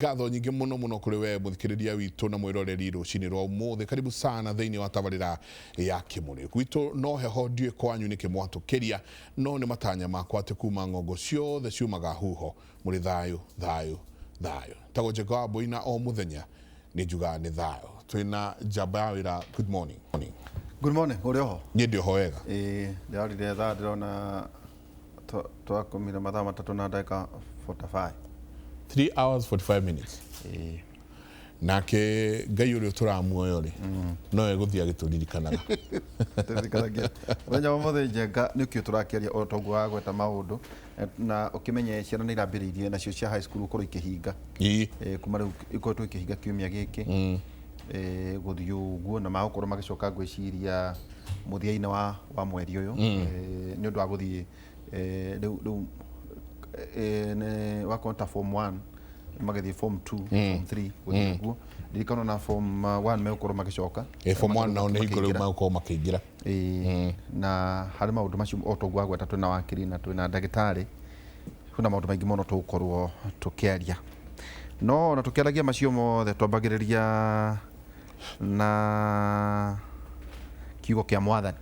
Ngatho nyingĩ mũno mũno kũrĩ we mũthikĩrĩria witũ na mwĩroreri rũcinĩ rwa ũmũthĩ. Karibu sana thĩinĩ wa tabarĩra ya Kĩmũrĩ. Gwitũ no heho, ndiũĩ kwanyu nĩkĩ mwatũkĩria, no nĩ matanya makwa atĩ kuma ng'ongo ciothe ciumaga huho mũrĩ thayũ thayũ thayũ. Tagwo Njenga wa Mbũi na o mũthenya nĩ njugaga nĩ thayũ. Twĩna njamba ya wĩra. Good morning. Good morning, ũrĩ oho? Niĩ ndĩ oho wega. Ĩĩ, ndĩrorire thaa, ndĩrona twakomire mathaa 3 na ndagĩka 45. 3 hours 45 minutes. Ĩĩ. Nake Ngai ũrĩa ũtũraga muoyo rĩ, no egũthiĩ agĩtũririkanaga. Tũririkanagia. Mũthenya wa ũmũthĩ, Njenga, nĩ ũkĩũ tũrakĩaria o toguo wagweta maũndũ, na ũkĩmenye ciana nĩ irambĩrĩirie nacio cia high school gũkorwo ikĩhinga. Kuma rĩu ikoretwo ikĩhinga kiumia gĩkĩ, gũthiĩ ũguo, na magũkorwo magĩcoka ngwĩciria mũthia-inĩ wa mweri ũyũ, nĩ ũndũ wa gũthiĩ rĩu nĩ wakorwo ta form 1 magĩthiĩ form 2, form 3, gũthiĩ ũguo. Ndirikana na form 1 megũkorwo magĩcoka. Form 1 nao nĩ hingo rĩu megũkorwo makĩingĩra. Ĩĩ, na harĩ maũndũ macio o toguo wagweta, twĩna wakiri na twĩna ndagĩtarĩ, kwĩna maũndũ maingĩ mũno tũgũkorwo tũkĩaria. No ona tũkĩaragia macio mothe, twambagĩrĩria na kiugo kĩa Mwathani.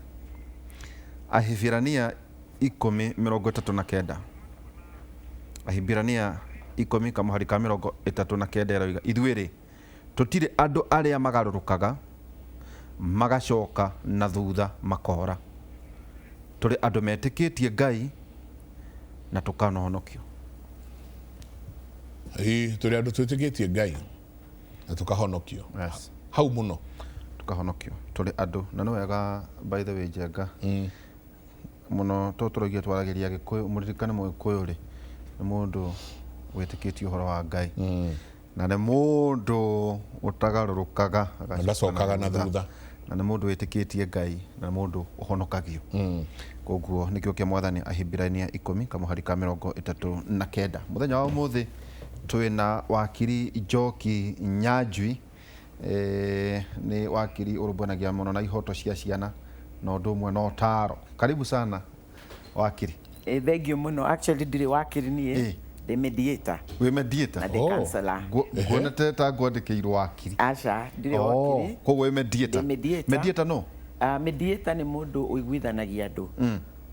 Ahibirania 10:39. Ahibirania 10 kamũhari ka 39 ĩroiga, ithuĩ rĩ, tũtirĩ andũ arĩa magarũrũkaga magacoka na thutha makora, tũrĩ andũ metĩkĩtie Ngai na tũkanahonokio. Ĩĩ, tũrĩ andũ twĩtĩkĩtie Ngai na tũkahonokio. Yes. Hau mũno. Tũkahonokio, tũrĩ andũ. Na nĩ wega, by the way, Njenga, mũno to tũroigia twaragĩria Gĩkũyũ. Mũririkane, Mũgĩkũyũ rĩ, nĩ mũndũ wĩtĩkĩtie ũhoro wa Ngai na nĩ mũndũ ũtagarũrũkaga. Na ndacokaga na thutha. Na nĩ mũndũ wĩtĩkĩtie Ngai na nĩ mũndũ ũhonokagio. Koguo nĩkĩo kĩa Mwathani, Ahibirania 10 kamũhari ka 39. Mũthenya wa ũmũthĩ twĩna wakiri Njoki Nyanjui. Nĩ wakiri ũrũmbũyanagia mũno na ihoto cia ciana na ũndũ ũmwe na ũtaro. Karibu sana, wakiri. Thank you mũno. Actually ndirĩ wakiri niĩ, ndĩ mediator. Wĩ mediator? Na ndĩ counselor. Nguonete ta ngwandĩkĩirwo wakiri. Aca, ndirĩ wakiri. Koguo wĩ mediator? Ndĩ mediator. Mediator no? Mediator nĩ mũndũ ũiguithanagia andũ.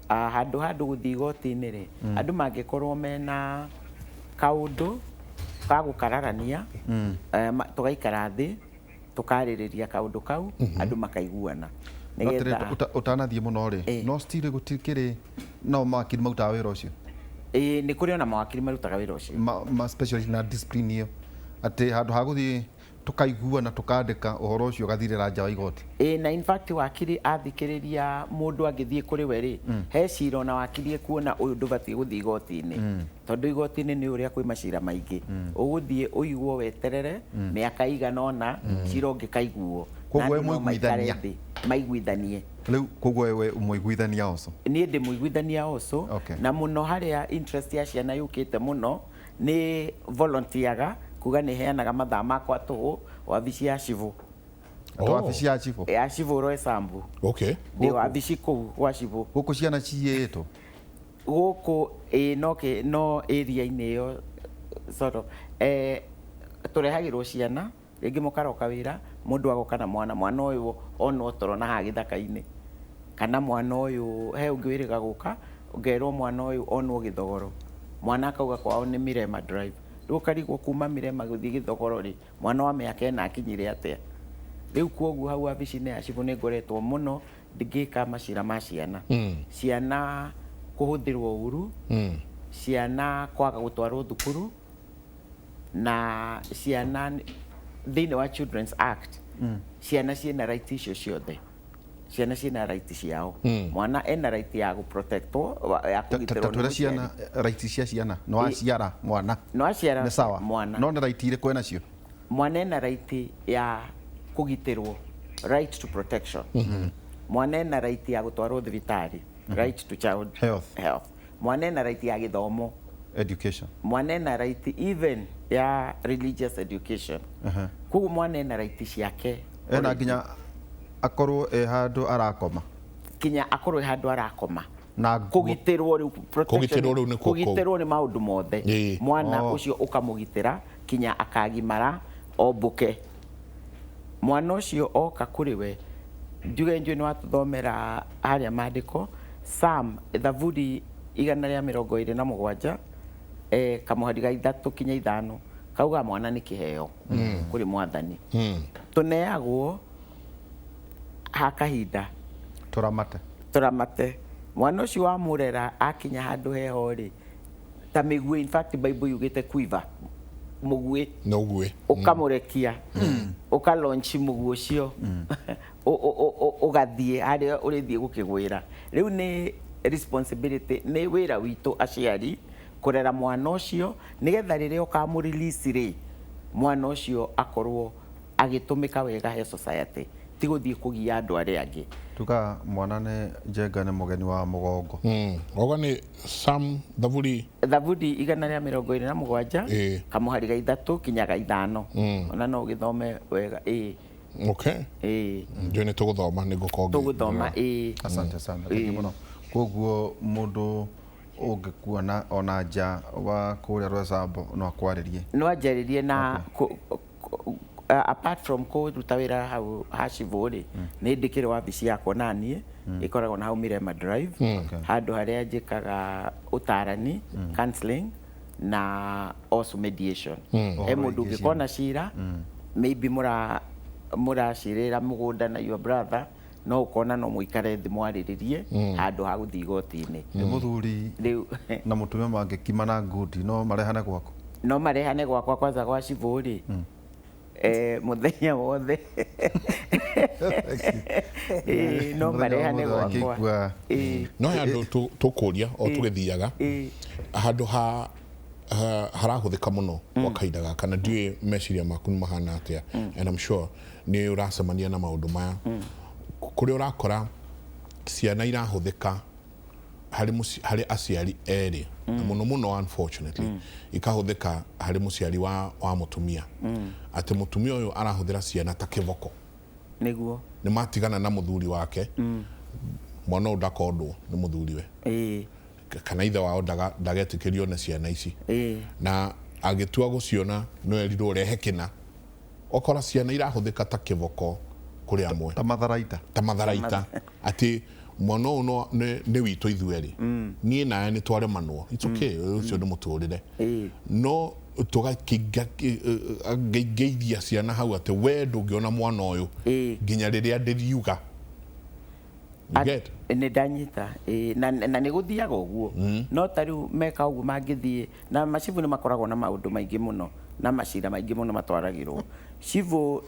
Handũ ha andũ gũthiĩ igoti-inĩ rĩ, andũ mangĩkorwo mena kaũndũ ka gũkararania, tũgaikara thĩ tũkarĩrĩria kaũndũ kau, andũ makaiguana. No atĩrĩrĩ, ũtanathiĩ mũno rĩ, no still gũtikĩrĩ nao mawakiri marutaga wĩra ũcio? Ĩĩ, nĩ kũrĩ ona mawakiri marutaga wĩra ũcio. Ma specialist na discipline ĩyo, atĩ handũ ha gũthiĩ tũkaiguana, tũkandĩka, ũhoro ũcio ũgathirĩra nja wa igoti. Ĩĩ, na in fact wakiri athikĩrĩria mũndũ angĩthiĩ kũrĩ we rĩ, he cira ona wakiri ekuona ũyũ ndũbatiĩ gũthiĩ igoti-inĩ. Tondũ igoti-inĩ nĩ ũrĩa kwĩ macira maingĩ. Ũgũthiĩ ũiguo weterere mĩaka igana ũna cira ũngĩkaiguo. Koguo Na we andũ no maikare mũiguithania. thĩ, maiguithanie. Rĩu koguo we mũiguithania also? Niĩ ndĩ mũiguithania also. Na mũno harĩa interest ya ciana yũkĩte mũno nĩ volunteeraga, kuga nĩ heanaga mathaa makwa tũhũ wabici ya cibũ. Oh. Wabici ya cibũ? Ya cibũ Roysambu. Ndĩ wabici kũu gwa cibũ. Gũkũ ciana ciyĩtwo? Gũkũ ĩĩ, no kĩ no area-inĩ ĩyo sort of. Tũrehagĩrwo ciana, rĩngĩ mũkaroka wĩra, mũndũ agoka na mwana, mwana ũyũ onwo toro na haha gĩthaka-inĩ, kana mwana ũyũ, he ũngĩ wĩrĩga gũka, ũkerwo mwana ũyũ onwo gĩthogoro, mwana akauga kwao nĩ Mirema Drive. Rĩu ũkarigwo kuma Mirema gũthiĩ gĩthogoro rĩ, mwana wa mĩaka 4 akinyire atĩa? Rĩu kwoguo hau wabici-inĩ ya cibũ nĩ ngoretwo mũno ngĩka macira ma ciana. Ciana kũhũthĩrwo ũru, ciana kwaga gũtwarwo thukuru, na ciana thĩinĩ wa Children's Act, ciana ciĩna right icio ciothe. Ciana ciĩna right ciao. Mwana ena right ya gũprotectwo, ya kũgitĩrwo nĩ Twĩre mũciari. Ciana, right cia ciana. Nĩ waciara mwana. Nĩ waciara Nĩ sawa. mwana. No nĩ right irĩkũ enacio? Mwana ena right ya kũgitĩrwo, right to protection. Mwana ena right ya gũtwarwo thibitarĩ, right to child Health. health. Mwana ena right ya gĩthomo. Education. Mwana ena right even ya religious education. Koguo mwana ena right ciake. Ena nginya akorwo e handũ arakoma. Kinya akorwo e handũ arakoma. Na nguo. Kũgitĩrwo rĩu, protection. Kũgitĩrwo rĩu nĩ kũ- Kũgitĩrwo nĩ maũndũ mothe. Mwana ũcio ũkamũgitĩra. Kinya akagimara ombũke. Mwana ũcio oka kũrĩ we, njuge njũĩ nĩ watũthomera harĩa maandĩko Psalm, Thaburi 127, kamũhari ga 3 kinya 5, kauga mwana nĩ kĩheo kũrĩ Mwathani. Tũneagwo ha kahinda. Tũramate. Tũramate. Mwana ũcio wamũrera akinya handũ heho rĩ, ta mĩguĩ, in fact Bible yugĩte quiver, mũguĩ. No guĩ. Ũkamũrekia, ũka launch mũguĩ ũcio, ũgathiĩ harĩa ũrĩthiĩ gũkĩgwĩra. Rĩu nĩ responsibility, nĩ wĩra witũ aciari kũrera mwana ũcio, nĩgetha rĩrĩa ũkamũ release rĩ, mwana ũcio akorwo agĩtũmĩka wega he society, ti gũthiĩ kũgia andũ arĩa angĩ. Tuga mwana nĩ njenga, nĩ mũgeni wa mũgongo. Oga nĩ Psalm, Thaburi. Thaburi 127, kamũhari ga 3 kinya ga 5. Ona no ũgĩthome wega, ĩĩ. Okay. Ĩĩ. Njũĩ nĩ tũgũthoma, nĩ ngũkorwo Tũgũthoma, ĩĩ. Asante sana, thank you mũno. Koguo mũndũ ũngĩkuona ona nja wa kũrĩa Rwesambo no akwarĩrie? No anjarĩrie na apart from kũruta wĩra hau ha civũ rĩ, nĩ ndĩkĩrĩ wabici yakwa naniĩ ĩkoragwo na hau Mirema Drive, handũ harĩa njĩkaga ũtarani, counseling na also mediation. He mũndũ Ũhoro wĩgiĩ ũngĩkorwo na cira, maybe mũracirĩra mũgũnda na your brother, no ũkona no mũikare thĩ mwarĩrĩrie handũ ha gũthiĩ igoti-inĩ. Nĩ mũthuri Rĩu na mũtumia mangĩkima na ngundi no marehane gwaku? No marehane gwakwa, kwanza gwa civũ rĩ, mũthenya wothe. Ĩĩ, no Mũthenya marehane wothe gwakwa. angĩigua. No he handũ tũkũria o tũgĩthiaga, handũ ha harahũthĩka mũno gwa kahinda gaka, na ndiũĩ meciria maku nĩ mahana atĩa, and I'm sure nĩ ũracemania na maũndũ maya, kũrĩa ũrakora ciana irahũthĩka harĩ aciari erĩ, na mũno mũno unfortunately ikahũthĩka harĩ mũciari wa mũtumia, atĩ mũtumia ũyũ arahũthĩra ciana ta kĩboko. Nĩguo. Nĩ matigana na mũthuri wake, mwana ũyũ ndakondwo nĩ mũthuriwe kana ithe wao ndagetĩkĩrio na ciana ici, na agĩtua gũciona no erirwo rehe kĩna. Ũkora ciana irahũthĩka ta kĩboko kũrĩ amwe. Ta matharaita. Ta matharaita, atĩ mwana ũyũ no nĩ witũ ithuerĩ, niĩ nawe nĩ twaremanwo, it's okay, ũcio nĩ mũtũrĩre, no tũgakĩingĩria ciana hau atĩ we ndũngĩona mwana ũyũ nginya rĩrĩa ndĩriuga. You get? Nĩ ndanyita. Ĩĩ, na nĩ gũthiaga ũguo, no ta rĩu meka ũguo mangĩthiĩ na macibũ nĩ makoragwo na maũndũ maingĩ mũno na macira maingĩ mũno matwaragĩrwo cibũ.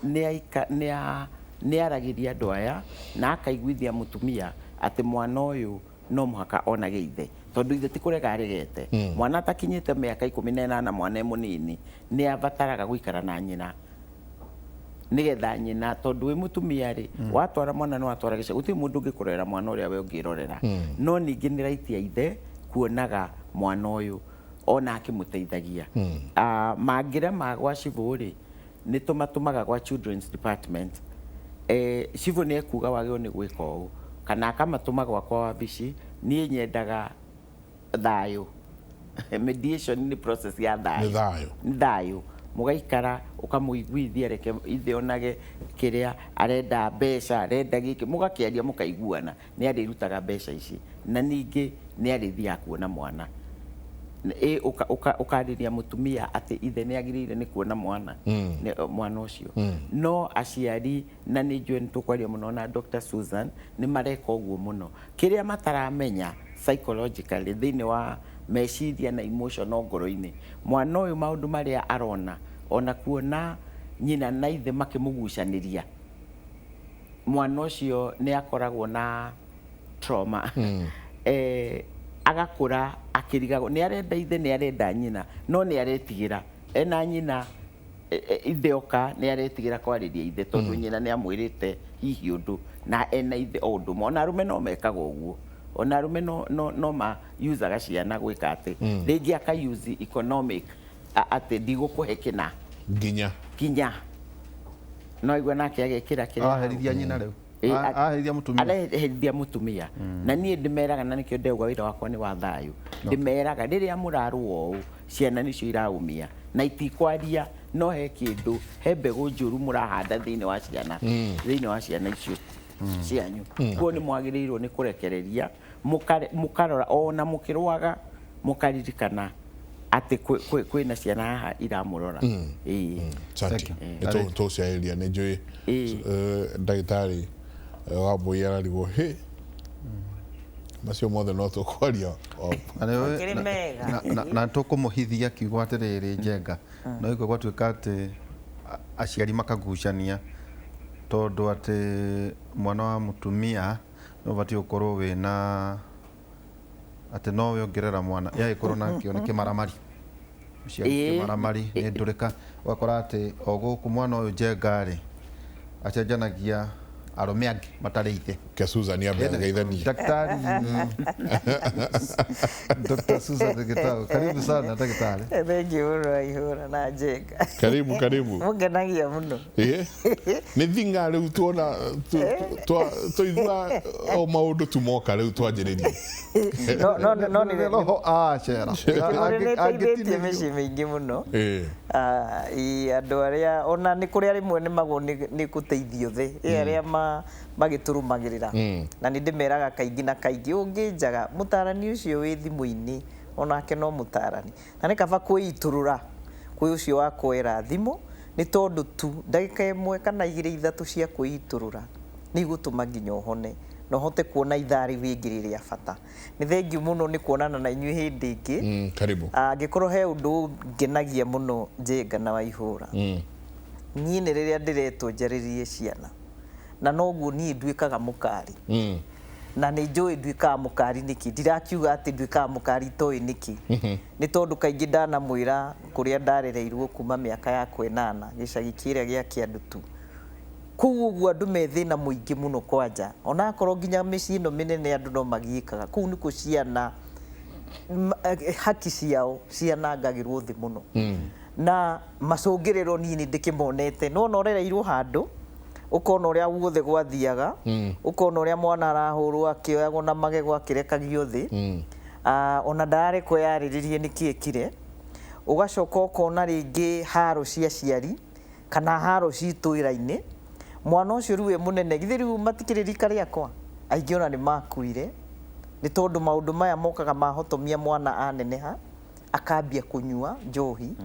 Nĩ aragĩria andũ aya na akaiguithia mũtumia atĩ mwana ũyũ no mũhaka onage ithe, tondũ ithe ti kũrega aregete. Mwana atakinyĩte mĩaka 18, mwana e mũnini, nĩ abataraga gũikara na nyina, nigetha nyina, tondũ wĩ mũtumia rĩ, watwara mwana nĩ watwara gĩcagi, gũtirĩ mũndũ ũngĩkũrorera mwana ũrĩa we ũngĩrorera. No ningĩ nĩ right ya ithe kuonaga mwana ũyũ ona akĩmũteithagia. Ah, mangĩrema gwa cibũ rĩ, nĩ tũmatũmaga gwa children's department. Cibũ nĩ ekuga wagĩrĩirwo nĩ gwĩka ũũ, kana akamatũma gwakwa wabici. Niĩ nyendaga thayũ. Mediation nĩ process ya thayũ. Nĩ thayũ. Nĩ thayũ, mũgaikara ũkamũiguithia, reke ithe onage kĩrĩa arenda, mbeca arenda gĩkĩ, mũgakĩaria mũkaiguana, nĩ arĩrutaga mbeca ici na ningĩ nĩ arĩthiaga kuona mwana. Ĩ ũkarĩria mũtumia atĩ ithe nĩ agĩrĩire nĩ kuona mwana, mwana ũcio. No aciari, na nĩ njũĩ nĩ tũkwaria mũno na Dr. Susan, nĩ mareka ũguo mũno. Kĩrĩa mataramenya psychologically, thĩinĩ wa meciria na emotional ngoro-inĩ, mwana ũyũ maũndũ marĩa arona, ona kuona nyina na ithe makĩmũgucanĩria, mwana ũcio nĩ akoragwo na trauma, agakũra akĩrigagwo nĩ arenda ithe, nĩ arenda nyina, no nĩ aretigĩra ena nyina. Ithe oka nĩ aretigĩra kwarĩria ithe, tondũ nyina nĩ amwĩrĩte hihi ũndũ, na ena ithe o ũndũ ũmwe. Ona arũme no mekaga ũguo, ona arũme no ma usaga ciana gwĩka atĩ rĩngĩ aka use economic, atĩ ndigũkũhe kĩna nginya kinya no igua nake agekĩra kĩrĩa hau. Araherithia nyina rĩu. Ĩ, Araherithia mũtumia. Areherithia mũtumia. Na niĩ ndĩmeraga, na nĩkĩo ndauga wĩra wakwa nĩ wa thayũ, ndĩmeraga rĩrĩa mũrarũa ũũ, ciana nĩcio iraumia. Na itikwaria no he kĩndũ, he mbegũ njũru mũrahanda thĩinĩ wa ciana, thĩinĩ wa ciana icio cianyu. Kuo nĩ mwagĩrĩirwo nĩ kũrekereria, mũkarora ona mũkĩrwaga, mũkaririkana atĩ kwĩna ciana haha iramũrora. Ĩĩ. Asante. Nĩ tũciarĩria nĩ njũĩ ndagĩtarĩ Wambui ararigwo hĩ macio mothe no tũkwaria. Na Makĩrĩ mega. Na tũkũmũhithia kiugo atĩrĩrĩ, Njenga, no iko gwatuĩka atĩ aciari makagucania tondũ atĩ mwana wa mũtumia nĩ ũbatiĩ gũkorwo wĩna atĩ nowe ũngĩrera mwana, yagĩkorwo nakĩo nĩ kĩmaramari. Mũciari kĩmaramari nĩ ndũrĩka, ũgakora atĩ o gũkũ mwana ũyũ Njenga rĩ acenjanagia arũme angĩ matarĩ ithe. Ke Susan ambe ageithanie. Daktari Dr. Susan Gitau, karibu sana daktari. Thank you mũno Aihũra na Njenga. Karibu, karibu. Mũngenagia mũno. Ĩĩ. Nĩ thinga rĩu tuona tũigua o maũndũ tu moka rĩu twanjĩrĩrie. No no no nĩ roho acera. Kĩmũrĩ nĩ ĩteithĩtie mĩciĩ mĩingĩ mũno. Ĩ, andũ arĩa ona nĩ kũrĩa rĩmwe nĩ magwo nĩ gũteithio thĩ, ĩ arĩa magĩtũrũmagĩrĩra. Na nĩ ndĩmeraga kaingĩ na kaingĩ, ũngĩnjaga mũtarani ũcio wĩ thimũ-inĩ onake no mũtarani, na nĩ kaba kwĩitũrũra kwĩ ũcio wa kwera thimũ, nĩ tondũ tu ndagĩka ĩmwe kana igĩrĩ ithatũ cia kwĩitũrũra nĩ igũtũma nginya ũhone na ũhote kuona ithaa rĩu rĩngĩ rĩ rĩa bata. Nĩ thengiũ mũno nĩ kuonana na inyuĩ hĩndĩ ĩngĩ. Karibu. Angĩkorwo he ũndũ ũngenagia mũno Njenga na Waihũra, niĩ nĩ rĩrĩa ndĩretwo njarĩrie ciana, na noguo niĩ nduĩkaga mũkari. Na nĩ njũĩ nduĩkaga mũkari nĩkĩ, ndirakiuga atĩ nduĩkaga mũkari itoĩ nĩkĩ, nĩ tondũ kaingĩ ndanamwĩra kũrĩa ndarereirwo kuma mĩaka yakwa ĩnana gĩcagi kĩrĩa gĩa Kĩandutu. Kũu ũguo andũ me thĩna mũingĩ mũno kwanja, onakorwo nginya mĩciĩ ĩno mĩnene andũ no magiĩkaga, kũu nĩkuo ciana haki ciao cianangagĩrwo thĩ mũno. Na macũngĩrĩro niĩ nĩ ndĩkĩmonete, no ona ũrereirwo handũ ũkona ũrĩa guothe gwathiaga, ũkona ũrĩa mwana arahũrwo akĩoyagwo na magego akĩrekagio thĩ, ona ndararekwo yarĩrĩrie nĩkĩ ekire. Ũgacoka ũkona rĩngĩ haro cia aciari kana haro citũ wĩra-inĩ, mwana ũcio rĩu e mũnene, githĩ rĩu matikĩrĩ rika rĩakwa, aingĩ ona nĩ makuire, nĩ tondũ maũndũ maya mokaga mahotomia mwana aneneha, akambia kũnyua njohi,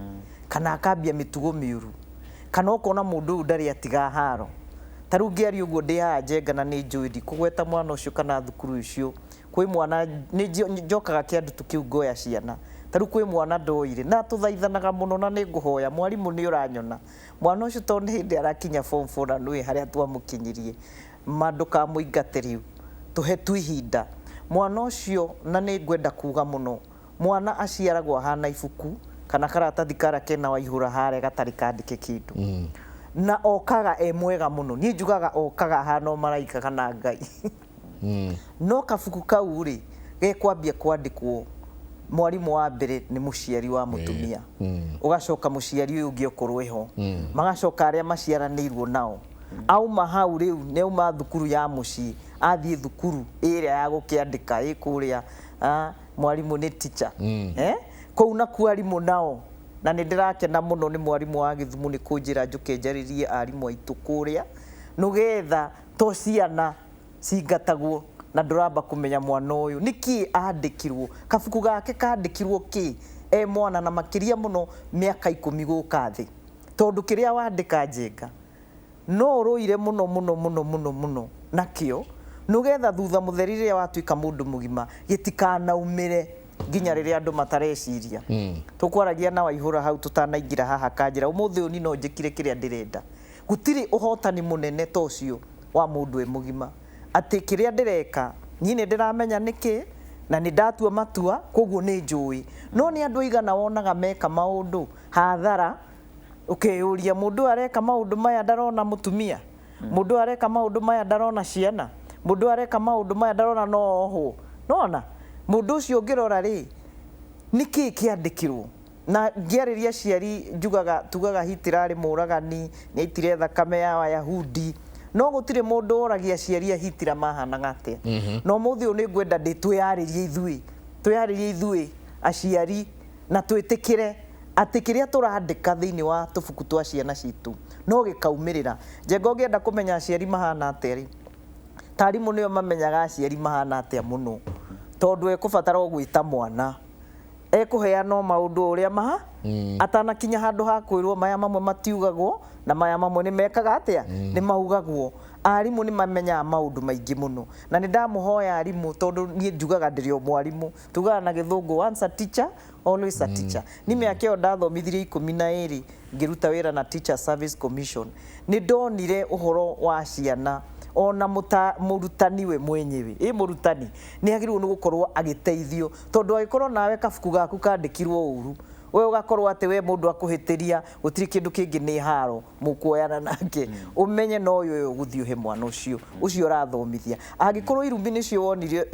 kana akambia mĩtugo mĩũru, kana ũkona mũndũ ũyũ ndarĩ atiga haro. Ta rĩu ngĩaria ũguo ndĩ haha Njenga na nĩ njũĩ ndikũgweta mwana ũcio kana thukuru ũcio, kwĩ mwana nĩ njokaga Kĩandutu kĩu ngoya ciana, ta rĩu kwĩ mwana ndoire na tũthaithanaga mũno, na nĩ ngũhoya mwarimũ nĩ ũranyona, mwana ũcio tondũ nĩ hĩndĩ arakinya form 4 na nĩũĩ harĩa twamũkinyirie, ma ndũkamũingate rĩu, tũhe tu ihinda mwana ũcio. Na nĩ ngwenda kuga mũno, mwana aciaragwo ahana ibuku kana karatathi karĩa kena Waihũra harĩa gatarĩ kandĩke kĩndũ, na okaga e mwega mũno. Niĩ njugaga okaga ahana o maraika kana Ngai. No kabuku kau rĩ gekwambia kwandĩkwo, mwarimũ wa mbere nĩ mũciari wa mũtumia, ũgacoka mũciari ũyũ ũngĩ okorwo eho, magacoka arĩa maciaranĩirwo nao. Auma hau rĩu nĩ auma thukuru ya mũciĩ, athiĩ thukuru ĩrĩa ya gũkĩandĩka ĩ kũrĩa, mwarimũ nĩ teacher. Kũu nakuo arimũ nao, na nĩ ndĩrakena mũno nĩ mwarimũ wa Gĩthumo nĩ kũnjĩra njũke njarĩrie arimũ aitũ kũrĩa, nĩgetha to ciana cingatagwo na ndũramba kũmenya mwana ũyũ nĩkĩ andĩkirwo, kabuku gake kandĩkirwo kĩ e mwana, na makĩria mũno mĩaka 10 gũka thĩ, tondũ kĩrĩa wandĩka Njenga no ũrũire mũno mũno mũno mũno mũno nakĩo, nĩgetha thutha mũtheri rĩrĩa watuĩka mũndũ mũgima gĩtikanaumĩre nginya rĩrĩa andũ matareciria. Tũkwaragia na Waihũra hau tũtanaingĩra haha kanjĩra, ũmũthĩ ũyũ niĩ no njĩkire kĩrĩa ndĩrenda. Gũtirĩ ũhotani mũnene ta ũcio wa mũndũ e mũgima, atĩ kĩrĩa ndĩreka niĩ nĩ ndĩramenya nĩkĩ na nĩ ndatua matua, koguo nĩ njũĩ. No nĩ andũ aigana wonaga meka maũndũ hathara, ũkeyũria mũndũ ũyũ areka maũndũ maya ndarona mũtumia, mũndũ ũyũ areka maũndũ maya ndarona ciana, mũndũ ũyũ areka maũndũ maya ndarona no ohwo. Nona mũndũ ũcio ũngĩrora rĩ, nĩkĩ kĩandĩkirwo? Na ngĩarĩria aciari njugaga, tugaga Hitler arĩ mũragani, nĩ aitire thakame ya Ayahudi, no gũtirĩ mũndũ woragia aciari a Hitler mahanaga atĩa. No ũmũthĩ ũyũ nĩ ngwenda ndĩ twĩyarĩrie ithuĩ, twĩyarĩrie ithuĩ aciari, na twĩtĩkĩre Atĩ kĩrĩa tũrandĩka thĩinĩ wa tũbuku twa ciana citũ no gĩkaumĩrĩra. Njenga ũngĩenda kũmenya aciari mahana atĩa rĩ, ta arimũ nĩo mamenyaga aciari mahana atĩa mũno, tondũ ekũbatara o gwĩta mwana, ekũheana o maũndũ ũrĩa maha atanakinya handũ ha kwĩrwo maya mamwe matiugagwo na maya mamwe nĩ mekaga atĩa, nĩ maugagwo. Arimũ nĩ mamenyaga maũndũ maingĩ mũno, na nĩ ndamũhoya arimũ, tondũ niĩ njugaga ndĩrĩ o mwarimũ, tugaga na gĩthũngũ once a teacher always a teacher. Ni mĩaka ĩyo ndathomithirie 12 ngĩruta wĩra na Teacher Service Commission, nĩ ndonire ũhoro wa ciana ona mũrutani we mwenyewe, ĩ mũrutani nĩ agĩrĩirwo nĩ gũkorwo agĩteithio, tondũ angĩkorwo nawe kabuku gaku kandĩkirwo ũru, we ũgakorwo atĩ we mũndũ akũhĩtĩria gũtirĩ kĩndũ kĩngĩ nĩ haro mũkuoyana nake, ũmenye no ũyũ ũgũthiĩ ũhe mwana ũcio ũcio ũrathomithia. Angĩkorwo irumi nĩcio wonire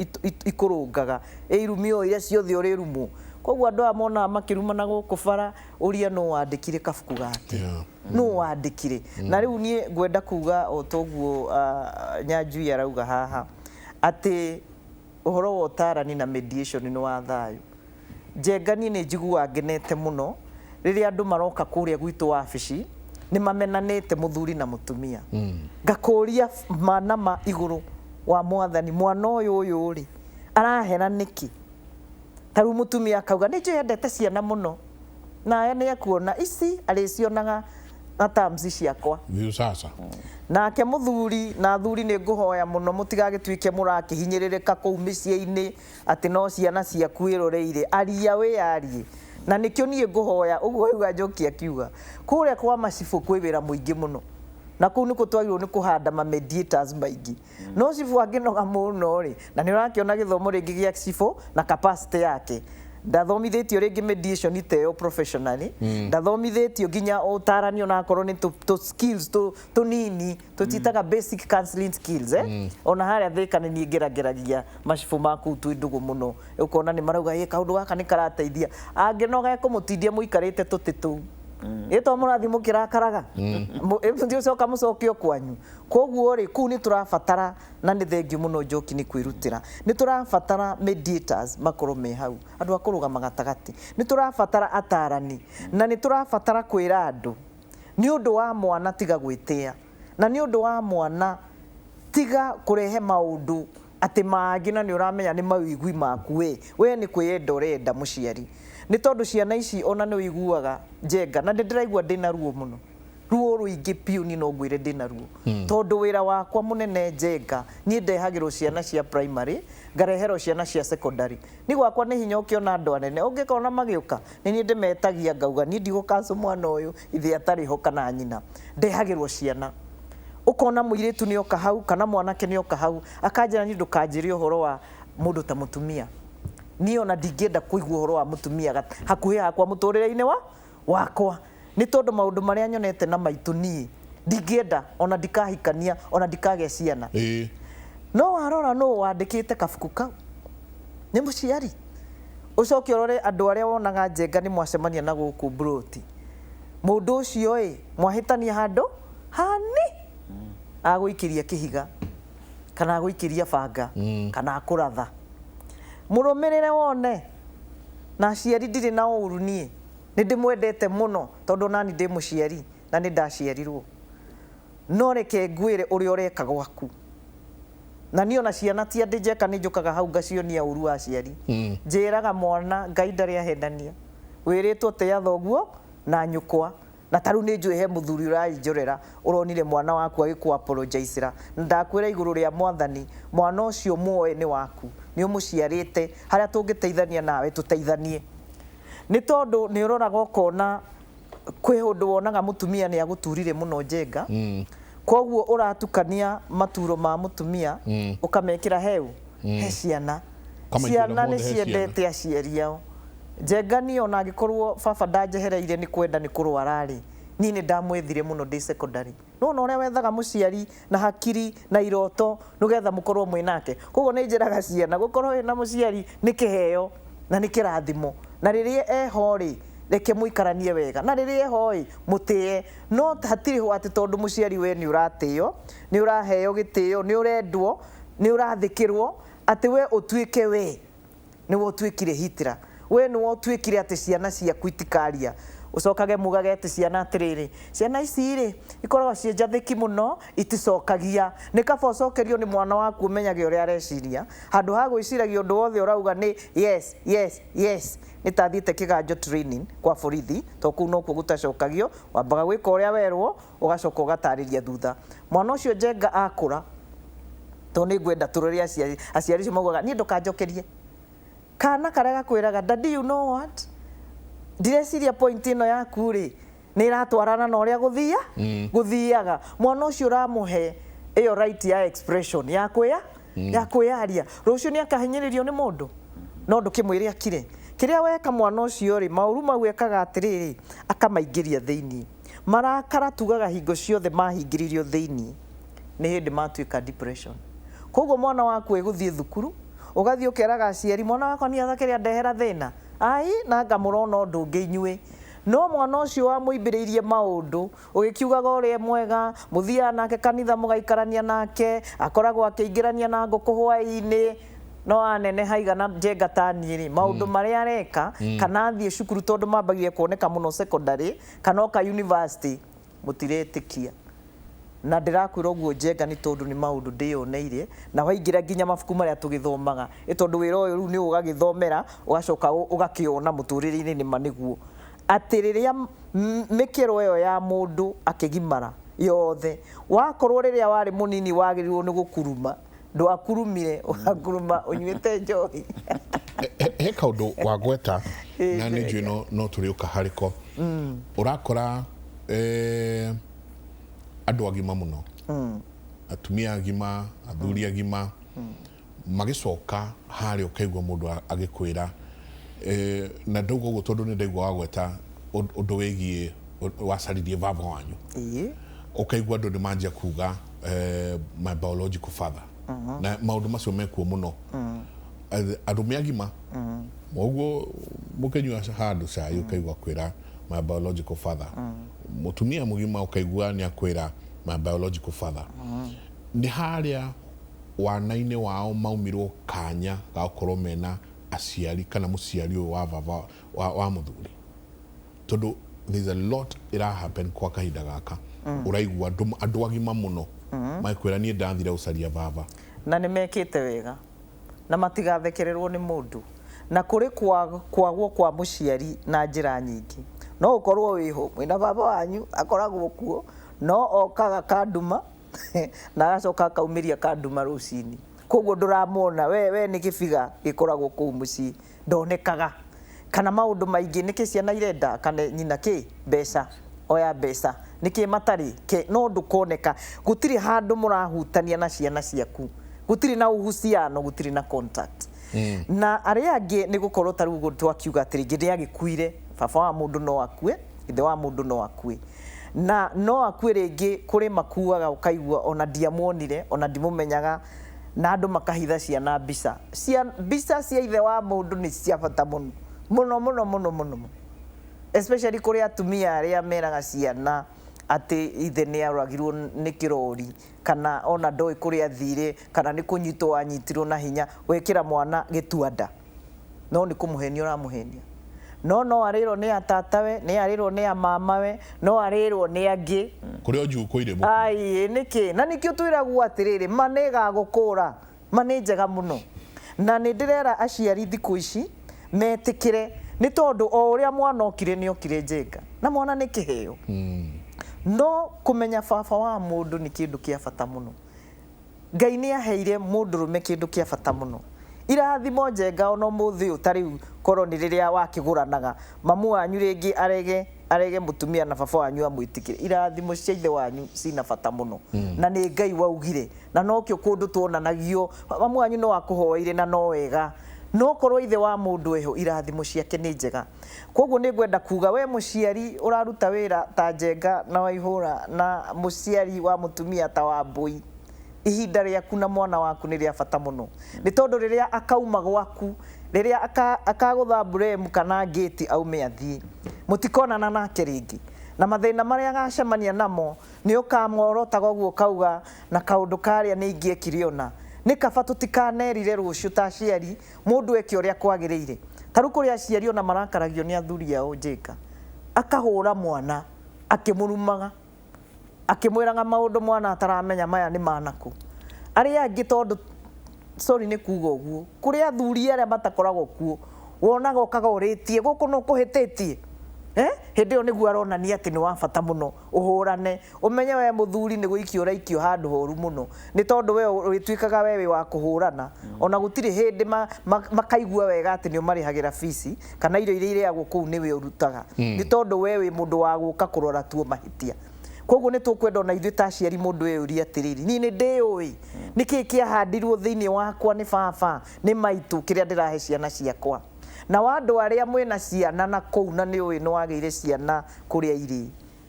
ikũrũngaga, ĩ irumi o iria ciothe ũrĩrumwo. Koguo andũ aya monaga makĩrumana gũkũ bara, ũria no wandĩkire kabuku gake, no wandĩkire. Na rĩu niĩ ngwenda kuga o toguo Nyanjui arauga haha atĩ ũhoro wa ũtarani na mediation nĩ wa thayũ. Njenga niĩ nĩ njiguaga ngenete mũno rĩrĩa andũ maroka kũrĩa gwitũ wabici nĩ mamenanĩte mũthuri na mũtumia. Ngakũria manama igũrũ wa mwathani, mwana ũyũ ũyũ rĩ arahera nĩkĩ? Ta rĩu mũtumia akauga nĩ njũĩ endete ciana mũno, naye nĩ ekuona ici arĩcionaga na terms ciakwa. Sasa nake mũthuri na athuri nĩ ngũhoya mũno mũtigagĩtuĩke mũrakĩhinyĩrĩrĩka kũu mĩciĩ-inĩ atĩ no ciana ciaku ĩroreire, aria wĩyarie. Na nĩkĩo niĩ ngũhoya ũguo auga Njoki akiuga kũrĩa kwa macibũ kwĩ wĩra mũingĩ mũno, na kũu nĩkuo twagĩrĩirwo nĩ kũhanda ma mediators maingĩ. No cibũ angĩnoga mũno rĩ, na nĩ ũrakĩona gĩthomo rĩngĩ gĩa cibũ na capacity yake, ndathomithĩtio rĩngĩ mediation ta ĩyo professionally, ndathomithĩtio nginya ũtarani onakorwo nĩ tũ skills tũnini tũtitaga basic counseling skills, Ona harĩa Thĩka nĩ niĩ ngerageragia macibũ ma kũu twĩ ndũgũ mũno, ũkona nĩ marauga ĩ kaũndũ gaka nĩ karateithia, angĩnoga ekũmũtindia mũikarĩte tũtĩ tũu, ĩ to mũrathiĩ mũkĩrakaraga, mũtiũcoka mũcoke o kwanyu. Koguo rĩ kũu nĩ tũrabatara, na nĩ thengiũ mũno Njoki nĩ kwĩrutĩra, nĩ tũrabatara mediators makorwo me hau, andũ a kũrũgama gatagatĩ, nĩ tũrabatara atarani, na nĩ tũrabatara kwĩra andũ nĩ ũndũ wa mwana tiga gwĩtĩa, na nĩ ũndũ wa mwana tiga kũrehe maũndũ atĩ mangĩ na nĩ ũramenya nĩ mawĩigwi maku we, we nĩ kwĩyenda ũrenda mũciari. Nĩ tondũ ciana ici ona nĩ ũiguaga Njenga, na nĩ ndĩraigua ndĩna ruo mũno, ruo rũingĩ biũ, niĩ no ngwĩre ndĩna ruo, tondũ wĩra wakwa mũnene Njenga niĩ ndehagĩrwo ciana cia primary, ngareherwo ciana cia secondary. Niĩ gwakwa nĩ hinya ũkĩona andũ anene, ũngĩkona magĩũka nĩ niĩ ndĩmetagia ngauga niĩ ndigũkancũ mwana ũyũ ithe atarĩ ho kana nyina, ndehagĩrwo ciana. Ũkona mũirĩtu nĩ oka hau kana mwanake nĩ oka hau akanjĩra niĩ ndũkanjĩre ũhoro wa mũndũ ta mũtumia, niĩ ona ndingĩenda kũigua ũhoro wa mũtumia hakuhĩ hakwa mũtũrĩre-inĩ wakwa, nĩ tondũ maũndũ marĩa nyonete na maitũ niĩ ndingĩenda ona ndikahikania ona ndikagĩa ciana. No warora no wandĩkĩte kabuku kau nĩ mũciari, ũcoke ũrore andũ arĩa wonaga Njenga nĩ mwacemania na gũkũ mburoti, mũndũ ũcio ĩ mwahĩtania handũ hani agũikĩria kĩhiga kana agũikĩria banga kana akũratha, mũrũmĩrĩre wone. Na aciari ndirĩ na ũru niĩ, nĩ ndĩmwendete mũno tondũ nani ndĩ mũciari na nĩ ndaciarirwo, no reke ngwĩre ũrĩa ũreka gwaku. Na niĩ ona ciana ti andĩ Njeka nĩ njũkaga hau ngacionia ũru wa aciari. Njĩraga mwana Ngai ndarĩ ahenania, wĩrĩtwo tĩa thoguo na nyũkwa, na ta rĩu nĩ njũĩ he mũthuri ũranjorera ũronire mwana waku agĩkũ apologize-ra, na ndakwĩra igũrũ rĩa mwathani mwana ũcio muoe nĩ waku, nĩ ũmũciarĩte, harĩa tũngĩteithania nawe tũteithanie. Nĩ tondũ nĩ ũroraga ũkona kwĩ ũndũ wonaga mũtumia nĩ agũturire mũno Njenga, koguo ũratukania maturo ma mũtumia ũkamekĩra heu he ciana, ciana nĩ ciendete aciari ao. Njenga niĩ ona angĩkorwo baba ndanjehereire nĩ kwenda nĩ kũrwara rĩ, niĩ nĩ ndamwethire mũno ndĩ secondary. No ona ũrĩa wethaga mũciari na hakiri na iroto nĩgetha mũkorwo mwĩ nake. Koguo nĩ njĩraga ciana gũkorwo wĩna mũciari nĩ kĩheo na nĩ kĩrathimo, na rĩrĩa eho rĩ reke mũikaranie wega, na rĩrĩa eho ĩ mũtĩe, no hatirĩ ho atĩ tondũ mũciari we nĩ ũratĩo, nĩ ũraheo gĩtĩo, nĩ ũrendwo, nĩ ũrathĩkĩrwo, atĩ we ũtuĩke we nĩwe ũtuĩkire Hitler. We nĩwe ũtuĩkire atĩ ciana ciaku itikaria. Ũcokage mugage atĩ ciana atĩrĩrĩ, ciana ici rĩ ikoragwo ciĩ njathĩki mũno, iticokagia. Nĩ kaba ũcokerio nĩ mwana waku ũmenyage ũrĩa areciria, handũ ha gwĩciragia ũndũ wothe ũrauga nĩ yes, yes, yes. Nĩ ta thiĩte kĩganjo training kwa borithi, to kũu nokuo gũtacokagio, wambaga gwĩka ũrĩa werwo, ũgacoka ũgatarĩria thutha. Mwana ũcio Njenga akũra, to nĩ ngwenda tũrore aciari, aciari acio maugaga niĩ ndũkanjokerie. Kana karĩa gakwĩraga daddy, you know what, ndireciria point ĩno yaku rĩ nĩ ĩratwarana na ũrĩa gũthia gũthiaga. Mwana ũcio ũramũhe ĩyo right ya expression ya kwĩa ya kwĩyaria, rũciũ nĩ akahinyĩrĩrio nĩ mũndũ, no ndũkĩmwĩre akire. Kĩrĩa weka mwana ũcio rĩ, maũru mau ekaga atĩrĩrĩ, akamaingĩria thĩinĩ. Marakara tugaga hingo ciothe mahingĩrĩrio thĩinĩ nĩ hĩndĩ matuĩka depression. Koguo mwana waku ĩgũthiĩ thukuru, ũgathiĩ ũkeraga aciari, mwana wakwa nĩ athakĩrĩa ndehera thĩna, ai na ngamũrona ũndũ ũngĩ inyuĩ. No mwana ũcio wamũimbĩrĩirie maũndũ, ũgĩkiugaga ũrĩa mwega, mũthiaga nake kanitha mũgaikarania nake, akoragwo akĩingĩrania na ngũkũ hwaĩ-inĩ, no aneneha igana Njenga ta niĩ rĩ, maũndũ marĩa areka, kana athiĩ cukuru tondũ mambagia kuoneka mũno secondary, kana oka university, mũtiretĩkia. Na ndĩrakwĩra ũguo Njenga nĩ tondũ nĩ maũndũ ndĩyoneire, na waingĩra nginya mabuku marĩa tũgĩthomaga, ĩ tondũ wĩra ũyũ rĩu nĩ ũgagĩthomera, ũgacoka ũgakĩona mũtũrĩre-inĩ nĩma nĩguo. Atĩ rĩrĩa mĩkĩro ĩyo ya mũndũ akĩgimara yothe, wakorwo rĩrĩa warĩ mũnini wagĩrĩirwo nĩ gũkuruma, ndwakurumire, ũgakuruma ũnyuĩte njohi. He kaũndũ wagweta na nĩ njũĩ no tũrĩũka harĩko. Ũrakora andũ agima mũno, atumia agima, athuri agima, magĩcoka harĩa ũkaigua mũndũ agĩkwĩra, na ndauga ũguo tondũ nĩ ndaigua wagweta ũndũ wĩgiĩ wacaririe baba wanyu. Ũkaigua andũ nĩ manjia kuga my biological father. Na maũndũ macio mekuo mũno. Arũme agima, ũguo mũkĩnyua handũ cai ũkaigua kwĩra my biological father. Mũtumia mũgima ũkaigua nĩ akwĩra my biological father. Nĩ harĩa wana-inĩ wao maumirwo kanya ga gũkorwo mena aciari kana mũciari ũyũ wa baba wa mũthuri. Tondũ there's a lot ira happen kwa kahinda gaka. Ũraigua andũ agima mũno makwĩra niĩ ndathire gũcaria baba. Na nĩ mekĩte wega na matigathekererwo nĩ mũndũ. Na kũrĩ kwagwo kwa mũciari na njĩra nyingĩ. No ũkorwo wĩho mwĩna baba wanyu akoragwo kuo, no okaga kanduma na agacoka akaumĩria kanduma rũcinĩ. Koguo ndũramwona, we nĩ gĩbiga gĩkoragwo kũu mũciĩ, ndonekaga. Kana maũndũ maingĩ, nĩkĩ ciana irenda kana nyina kĩ mbeca, oya mbeca, nĩkĩ matarĩ ke, no ndũkoneka. Gũtirĩ handũ mũrahutania na ciana ciaku, gũtirĩ na uhusiano, gũtirĩ na contact. Na arĩa angĩ nĩ gũkorwo ta rĩu ũguo twakiuga atĩ rĩngĩ nĩ agĩkuire, baba wa mũndũ no akue, ithe wa mũndũ no akue. Na no akue rĩngĩ kũrĩ makuaga ũkaigua ona ndiamuonire, ona ndimũmenyaga, na andũ makahitha ciana mbica. Mbica cia ithe wa mũndũ nĩ cia bata mũno. Mũno, mũno, mũno, mũno, mũno. Especially kũrĩ atumia arĩa meraga ciana atĩ ithe nĩ aragirwo nĩ kĩrori, kana ona ndoĩ kũrĩa athire, kana nĩ kũnyitwo anyitirwo na hinya, wekĩra mwana gĩtuanda. No nĩ kũmũhenia ũramũhenia. No no arĩrwo nĩ atatawe, nĩ arĩrwo nĩ amamawe, no arĩrwo nĩ angĩ. Kũrĩa njukũ irĩ mũno. Ai, nĩkĩ? Na nĩkĩo twĩragwo atĩrĩrĩ, ma nĩ ĩgagũkũra, ma nĩ njega mũno. Na nĩ ndĩrera aciari thikũ ici metĩkĩre, nĩ tondũ o ũrĩa mwana okire nĩ okire Njenga, na mwana nĩ kĩheo. No kũmenya baba wa mũndũ nĩ kĩndũ kĩa bata mũno. Ngai nĩ aheire mũndũrũme kĩndũ kĩa bata mũno. Irathimo Njenga ona ũmũthĩ ũyũ ta rĩu korwo nĩ rĩrĩa wakĩgũranaga, mamu wanyu rĩngĩ arege mũtumia na baba wanyu amwĩtĩkĩre. Irathimo cia ithe wanyu cina bata mũno. Na nĩ Ngai waugire, na nokĩo kũndũ tuonanagio, mamu wanyu no akũhoeire na no wega. No korwo ithe wa mũndũ eho, irathimo ciake nĩ njega. Koguo nĩ ngwenda kuga we mũciari ũraruta wĩra ta Njenga na Waihũra na mũciari wa mũtumia ta Wambũi, ihinda rĩaku na mwana waku nĩ rĩa bata mũno. Nĩ tondũ rĩrĩa akauma gwaku, rĩrĩa akagũtha buremu kana ngĩti aume athiĩ, mũtikonana nake rĩngĩ. Na mathĩna marĩa agacemania namo nĩ ũkamworotaga ũguo ũkauga na kaũndũ karĩa nĩ ingĩekire ona. Nĩ kaba tũtikanerire rũciũ ta aciari mũndũ eke ũrĩa kwagĩrĩire. Ta rĩu kũrĩ aciari ona marakaragio nĩ athuri ao njĩka. Akahũra mwana akĩmũrumaga akĩmwĩraga maũndũ mwana ataramenya maya nĩ manaku. Arĩa angĩ tondũ sorry nĩ kuga ũguo, kũrĩ athuri arĩa matakoragwo kuo, wonaga ũkaga ũrĩtie gũkũ nũ kũhĩtĩtie. Hĩndĩ ĩyo nĩguo aronania atĩ nĩ wa bata mũno ũhũrane, ũmenye we mũthuri nĩ gũikio ũraikio handũ horu mũno, nĩ tondũ we ũrĩtuĩkaga we wĩ wa kũhũrana. Ona gũtirĩ hĩndĩ makaigua wega atĩ nĩ ũmarĩhagĩra bici kana irio iria irĩagwo kũu nĩwe ũrutaga, nĩ tondũ we wĩ mũndũ wa gũka kũrora tuo mahĩtia. Koguo nĩ tũkwenda ona ithuĩ ta aciari mũndũ eyũrie atĩrĩrĩ, niĩ nĩ ndĩũĩ nĩkĩĩ kĩahandirwo thĩinĩ wakwa nĩ baba nĩ maitũ kĩrĩa ndĩrahe ciana ciakwa. Na wa andũ arĩa mwĩna ciana na kũu na nĩ ũĩ nĩ wagĩire ciana kũrĩa irĩ,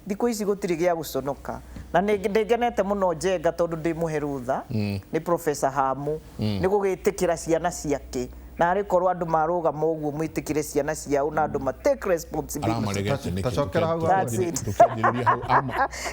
thikũ ici gũtirĩ gĩa gũconoka. Na nĩ ngenete mũno Njenga tondũ ndĩ mũhe rũtha nĩ Professor Hamu nĩ gũgĩtĩkĩra ciana ciake. Na arĩ korwo andũ marũgama ũguo mwĩtĩkĩre ciana ciao na andũ ma take responsibility.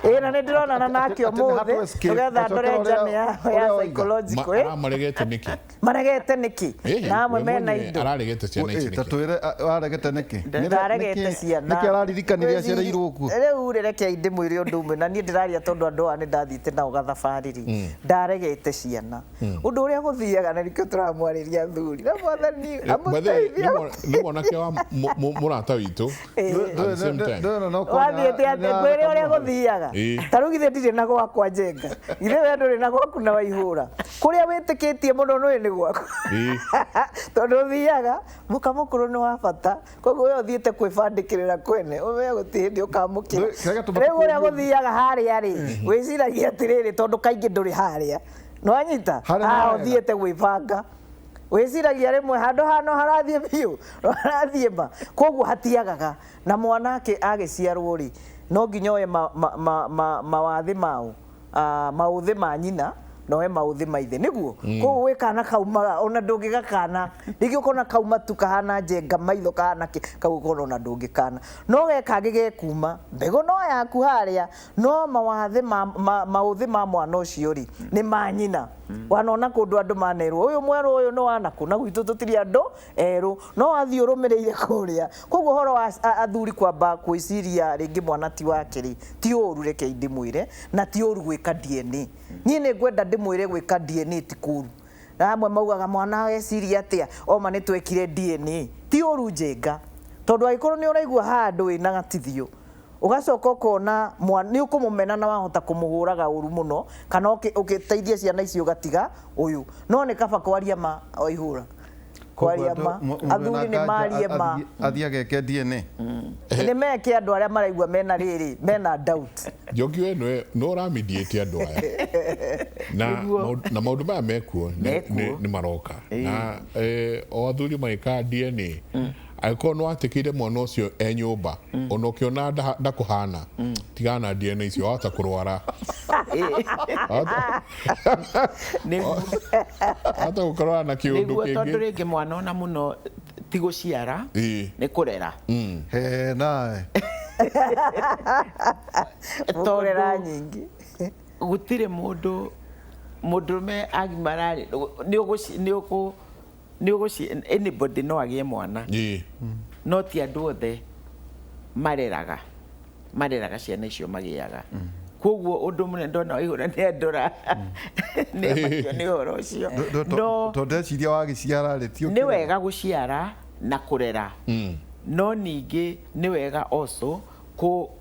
Ĩĩ na nĩ ndĩronana nake ũmũthĩ tũgetha ndore njane ya psychological. Aramaregete nĩkĩ? Maregete nĩkĩ? Na amwe mena indo. Araregete ciana ici nĩkĩ? Ta twĩre aregete nĩkĩ? Ndaregete ciana. Nĩkĩ araririkanire aciarĩirwo kuo? Rĩu rĩ reke ndĩmwĩre ũndũ ũmwe na niĩ ndĩraria tondũ andũ aya nĩ ndathiĩte nao gathabarĩ rĩ. Ndaregete ciana. Ũndũ ũrĩa gũthiaga na nĩkĩo tũramwarĩria athuri. Na mwathani amũteithie. Nĩ mwanake wa mũrata witũ. Wathiĩte atĩ ngwĩre ũrĩa gũthiaga. Ta rĩu githĩ ndirĩ na gwakwa Njenga. Githĩ we ndũrĩ na gwaku na waihũra. Kũrĩa wĩtĩkĩtie mũno nĩũĩ nĩ gwaku. Tondũ ũthiaga mũka mũkũrũ nĩ wa bata. Koguo we ũthiĩte kwĩbandĩkĩrĩra kwene ũmenye gũtirĩ hĩndĩ ũkamũkĩra. Rĩu ũrĩa gũthiaga harĩa rĩ, wĩciragia atĩrĩrĩ tondũ kaingĩ ndũrĩ harĩa. Nĩwanyita? Haha ũthiĩte gwĩbanga. Wĩciragia rĩmwe handũ hano harathiĩ biũ, harathiĩ ma. Koguo hatiagaga. Na mwanake agĩciarwo rĩ, no nginya oe mawathĩ mao, maũthĩ ma nyina, na oe maũthĩ ma ithe. Nĩguo? Koguo gwĩ kana kaumaga, ona ndũngĩgakana. Rĩngĩ ũkona kauma tu kahana Njenga maitho kahana kĩ, kau ũkona ona ndũngĩkana. No ge kangĩ gekuma, mbegũ no yaku harĩa, no mawathĩ maũthĩ ma mwana ũcio rĩ, nĩ ma nyina. Wanona kũndũ andũ manerwo, ũyũ mwerũ ũyũ nĩ wanakũ, na gwitũ tũtirĩ andũ erũ, no wathiĩ ũrũmĩrĩire kũrĩa. Koguo ũhoro wa athuri kwamba gwĩciria rĩngĩ mwana ti wake rĩ, ti ũru reke ndĩmwĩre, na ti ũru gwĩka DNA. Niĩ nĩ ngwenda ndĩmwĩre gwĩka DNA ti kũru. Na amwe maugaga mwana eciria atĩa, oma nĩ twekire DNA. Ti ũru Njenga, tondũ angĩkorwo nĩ ũraigua handũ wĩna gatithio, ũgacoka ũkona nĩ ũkũmũmena na wahota kũmũhũraga ũru mũno, kana ũgĩteithia ciana icio ũgatiga ũyũ. No nĩ kaba kwaria ma waihũra. Kwaria ma. Athuri nĩ marie ma. Athiĩ ageke DNA. Nĩ meke andũ arĩa maraigua mena rĩrĩ, mena doubt. Njoki we nĩwe nĩ ũramediate andũ aya. Na maũndũ maya mekuo nĩ maroka. Na o athuri magĩkaga DNA, angĩkorwo nĩ watĩkĩire mwana ũcio e nyũmba, ona ũkĩona ndakũhana, tigana na DNA icio, wahota kũrwara. Wahota gũkorwo na kĩũndũ Nĩguo kĩngĩ. tondũ rĩngĩ mwana ona mũno ti gũciara, nĩ kũrera. He nae. Kũrera nyingĩ. Gũtirĩ mũndũ mũndũrũme agimara rĩ, nĩ anybody no agĩe mwana. No ti andũ othe mareraga ciana icio magĩaga. Koguo ũndũ mũnene ndona waihũra nĩ andora. Nĩ amakio nĩ ũhoro ũcio. No Tondũ ndeciria wagĩciara rĩ, ti nĩ wega gũciara na kũrera. No ningĩ nĩ wega also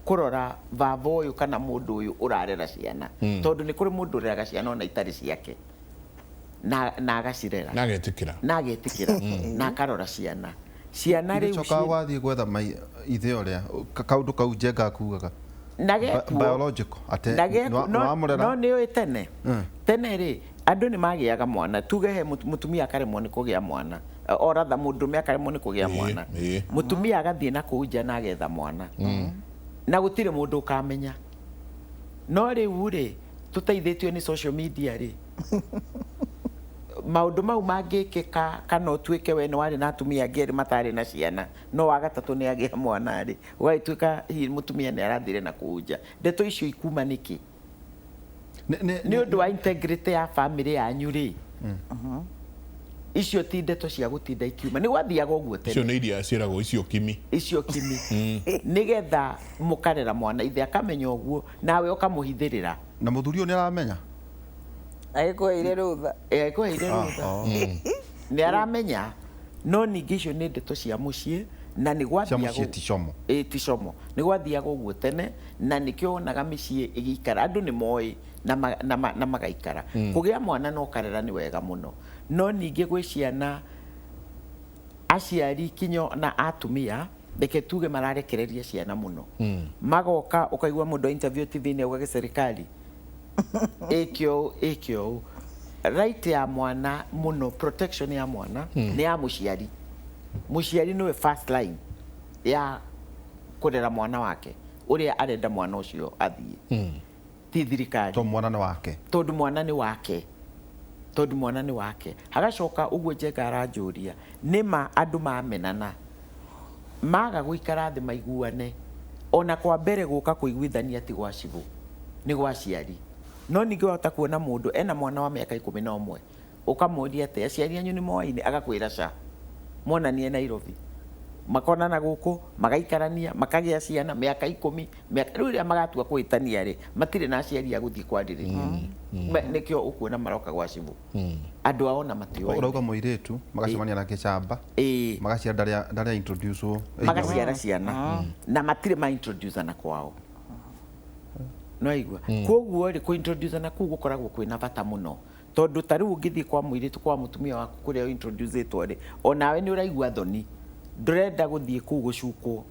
kũrora baba ũyũ kana mũndũ ũyũ ũrarera ciana. Tondũ nĩ kũrĩ mũndũ ũreraga ciana ona itarĩ ciake. Na agacirera. Na agetĩkĩra. Na agetĩkĩra. Na akarora ciana. Ciana rĩu Gĩcokaga wathiĩ gwetha ithe ũrĩa, kaũndũ kau Njenga akugaga. Na gekuo. Biological, atĩ nĩwamũrera. No nĩũĩ tene. Tene rĩ, andũ nĩ magĩaga mwana. Tuge he mũtumia akaremwo nĩ kũgĩa mwana. Or rather mũndũrũme akaremwo nĩ kũgĩa mwana. Mũtumia agathiĩ na kũu nja na agetha mwana. Na gũtirĩ mũndũ ũkamenya. No rĩu rĩ, tũteithĩtio nĩ social media rĩ, maũndũ mau mangĩkĩka kana ũtuĩke we nĩ warĩ na atumia angĩ erĩ matarĩ na ciana, no wa gatatũ nĩ agĩa mwana rĩ, ũgagĩtuĩka hihi mũtumia nĩ arathire na kũu nja. Ndeto icio ikuma nĩkĩ? Nĩ ũndũ wa integrity ya family yanyu rĩ, Icio ti ndeto cia gũtinda ikiuma, nĩ gwathiaga ũguo tene. Icio nĩ iria ciĩragwo icio kimi. Icio kimi, nĩgetha mũkarera mwana, ithe akamenya ũguo, nawe ũkamũhithĩrĩra. Na mũthuri ũyũ nĩ aramenya? Agĩkũheire rũtha. Agĩkũheire rũtha. Nĩ aramenya, no ningĩ icio nĩ ndeto cia mũciĩ, na nĩ gwathiaga mũciĩ ti como. Ĩ ti como. Nĩ gwathiaga ũguo tene, na nĩkĩo wonaga mĩciĩ ĩgĩikara, andũ nĩ moĩ na magaikara. Kũgĩa mwana na ũkarera nĩ wega mũno. No ningĩ gwĩ ciana aciari kinyo na atumia, reke tuge mararekereria ciana mũno. Magoka ũkaigua mũndũ interview TV-inĩ auga serikali ĩkĩo ĩkĩo. Right ya mwana mũno, protection ya mwana nĩ ya mũciari. Mũciari nĩwe first line ya kũrera mwana wake ũrĩa arenda mwana ũcio athiĩ. Ti thirikari. Tondũ mwana nĩ wake. Tondũ mwana nĩ wake. Tondũ mwana nĩ wake. Hagacoka ũguo Njenga aranjũria, nĩ ma andũ mamenana maga gũikara thĩ maiguane, ona kwa mbere gũka kũiguithania ti gwa cibũ, nĩ gwa aciari. No ningĩ wahota kuona mũndũ ena mwana wa mĩaka 11, ũkamũria atĩ aciari anyu nĩ moaine, agakwĩra ca monanie Nairobi, makonana gũkũ, magaikarania, makagĩa ciana mĩaka 10, mĩaka rĩu rĩrĩa magatua kũhĩtania rĩ, matirĩ na aciari a gũthiĩ kwarĩrĩria. Nĩkĩo ũkuona maroka gwa cibũ. Andũ ao na matioĩ. Ũrauga mũirĩtu magacemania nake camba, magaciara ndarĩa introduce wo. Magaciara ciana na matirĩ ma introduce na kwao. No igua. Koguo rĩ, kũ introduce na kũu gũkoragwo kwĩna bata mũno. Tondũ ta rĩu ũngĩthiĩ kwa mũirĩtu kwa mũtumia waku kũrĩa introduce ĩtwo rĩ, onawe nĩ ũraigua thoni. Ndũrenda gũthiĩ kũu gũcukwo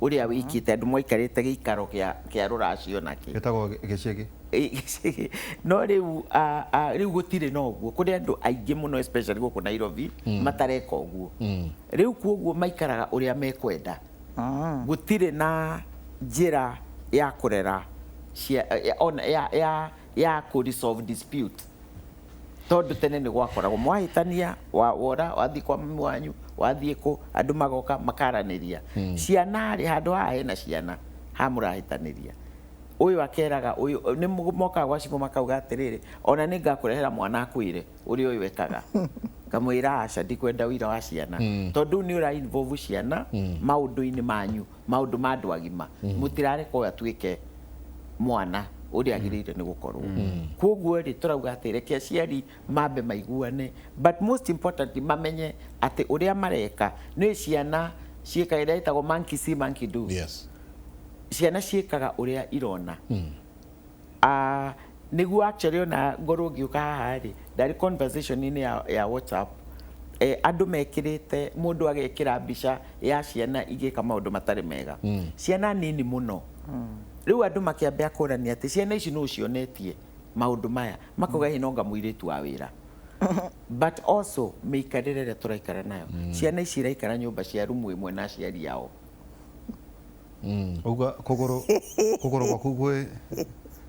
ũrĩa wĩkĩte, andũ maikarĩte gĩikaro kĩa rũracio nakĩ. Gĩtagwo gĩcĩgĩ. No rĩu rĩu gũtirĩ na ũguo, kũrĩ andũ aingĩ mũno especially gũkũ Nairobi matareka ũguo. Rĩu kuoguo maikaraga ũrĩa mekwenda. Gũtirĩ na njĩra ya kũrera ya kũ resolve dispute. Tondũ tene nĩ gwakoragwo mwahĩtania, wora wathiĩ kwa mami wanyu, wathiĩ kũ, andũ magoka makaranĩria. Ciana rĩ, handũ haha hena ciana, haha mũrahĩtanĩria. Ũyũ akeraga ũyũ, nĩ mokaga gwa cibũ makauga atĩrĩrĩ, ona nĩ ngakũrehera mwana akwĩre ũrĩa ũyũ ekaga. Ngamwĩra aca, ndikwenda ũira wa ciana. Tondũ nĩ ũra involve ciana maũndũ-inĩ manyu, maũndũ ma andũ agima. Mũtirareka ũyũ atuĩke mwana ũrĩa agĩrĩire nĩ gũkorwo. Koguo rĩ, tũrauga atĩ reke aciari mambe maiguane, but most importantly mamenye atĩ ũrĩa mareka nĩ ciana ciĩkaga ĩrĩa ĩtagwo monkey see monkey do. Yes. Ciana ciĩkaga ũrĩa irona. Nĩguo actually ona ngorwo ngĩũka haha rĩ, ndarĩ conversation-inĩ ya WhatsApp, andũ mekĩrĩte, mũndũ agekĩra mbica ya ciana igĩka maũndũ matarĩ mega. Ciana nini mũno. Rĩu andũ makĩambia kũrania atĩ ciana ici nũ cionetie maũndũ maya, makauga ĩ no nga mũirĩtu wa wĩra. But also mĩikarĩre ĩrĩa tũraikara nayo. Ciana ici iraikara nyũmba cia rumu ĩmwe na aciari ao. Uga kũgũrũ gwaku gwĩ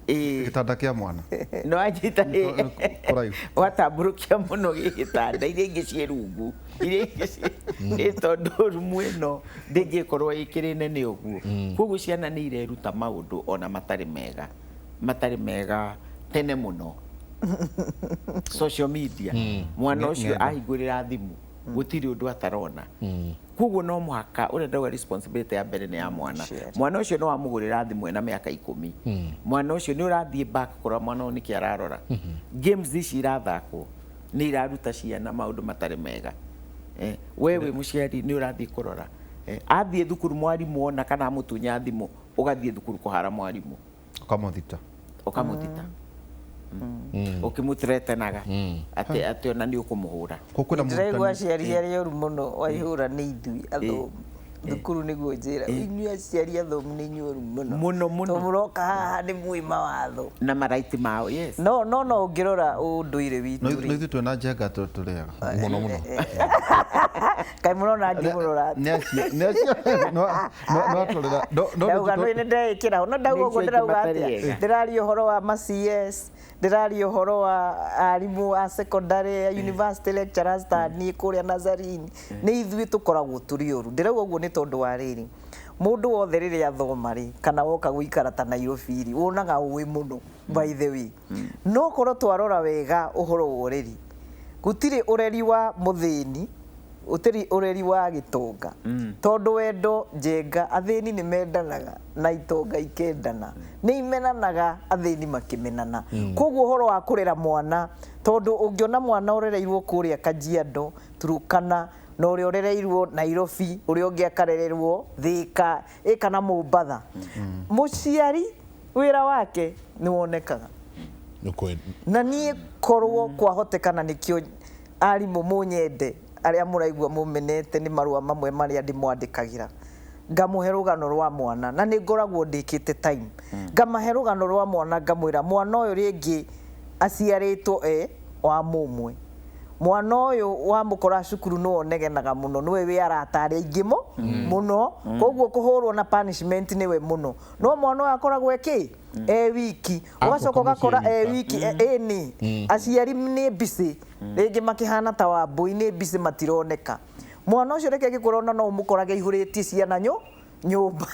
gĩtanda kĩa mwana. No anjita Kũraihu. Watambũrũkia mũno gĩtanda, iria ingĩ ciĩ rungu, iria ingĩ ciĩ tondũ rumu ĩno ndĩngĩkorwo ĩkĩrĩ nene ũguo. Koguo ciana nĩ ireruta maũndũ ona matarĩ mega, matarĩ mega tene mũno. Social media, mwana ũcio ahingũrĩra thimũ, gũtirĩ ũndũ atarona. Koguo no mũhaka ũrĩa ndauga responsibility ya mbere nĩ ya mwana. Mwana ũcio no amũgũrĩra thimũ ena mĩaka 10. Mwana ũcio nĩ ũrathiĩ back kũrora mwana ũyũ nĩkĩ ararora. Games ici irathakwo nĩ iraruta ciana maũndũ matarĩ mega. We wĩ mũciari nĩ ũrathiĩ kũrora. Athiĩ thukuru mwarimũ ona kana amũtunya thimũ, ũgathiĩ thukuru kũhara mwarimũ. Ũkamũthita. Ũkamũthita. Ũkĩmũthreatenaga atĩ ona nĩ ũkũmũhũra. Ndĩraigua aciari arĩa oru mũno waihũra nĩ ithuĩ athomu. Thukuru nĩguo njĩra, inyuĩ aciari athomu nĩ inyuĩ oru mũno. Mũno, mũno. Tondũ mũroka haha nĩ mũĩ mawatho. Na maraiti mao, yes. No, no, no, ũngĩrora ũndũire witũ No rĩ. ithuĩ twĩna njenga tũrĩaga. Mũno, mũno. Kaĩ mũrona ngĩmũrora atĩa? Nĩ acio, nĩ acio, no, no, no atũrĩra, no, no, Ndauga, no, nĩ nĩndekĩra. No ndauga ũguo Nĩ icio ndĩrauga ingĩ atĩa? matarĩ ega. Ndĩraria ũhoro wa ma CS, ndĩraria ũhoro wa arimũ a secondary, a university lecturers ta niĩ kũrĩa Nazarene. Nĩ ithuĩ tũkoragwo tũrĩ oru. Ndĩrauga ũguo nĩ tondũ wa rĩrĩ, mũndũ wothe rĩrĩa athoma rĩ, kana woka gũikara ta Nairobi rĩ, wonaga ũĩ mũno, by the way. No korwo twarora wega ũhoro wa ũreri, Gũtirĩ ũreri wa mũthĩni, gũtirĩ ũreri wa gĩtonga. Tondũ wendo Njenga, athĩni nĩ mendanaga na itonga ikendana. Nĩ imenanaga athĩni makĩmenana. Koguo ũhoro wa kũrera mwana, tondũ ũngĩona mwana ũrereirwo kũrĩa Kajiado, Turukana, na ũrĩa ũrereirwo Nairobi, ũrĩa ũngĩ akarererwo Thika, kana Mombatha. Mũciari wĩra wake nĩ wonekaga. Na niĩ korwo kwahotekana nĩkĩo arimũ mũnyende arĩa mũraigua mũmenete nĩ marũa mamwe marĩa ndĩmwandĩkagĩra, ngamũhe rũgano rwa mwana na nĩ ngoragwo ndĩkĩte time, ngamahe rũgano rwa mwana, ngamwĩra mwana ũyũ rĩngĩ aciarĩtwo e wa mũmwe, mwana ũyũ wamũkora cukuru nĩwe ũnegenaga mũno, nĩwe wĩ arata arĩa aingĩ mũno, koguo kũhũrwo na punishment nĩwe mũno, no mwana ũyũ akoragwo ekĩ e wiki, ũgacoka ũgakora e wiki ĩni aciari nĩ busy, rĩngĩ makĩhana ta Wambui nĩ busy matironeka. Mwana ũcio reke gĩkorwo no ũmũkorage ihũrĩtie ciana nyũmba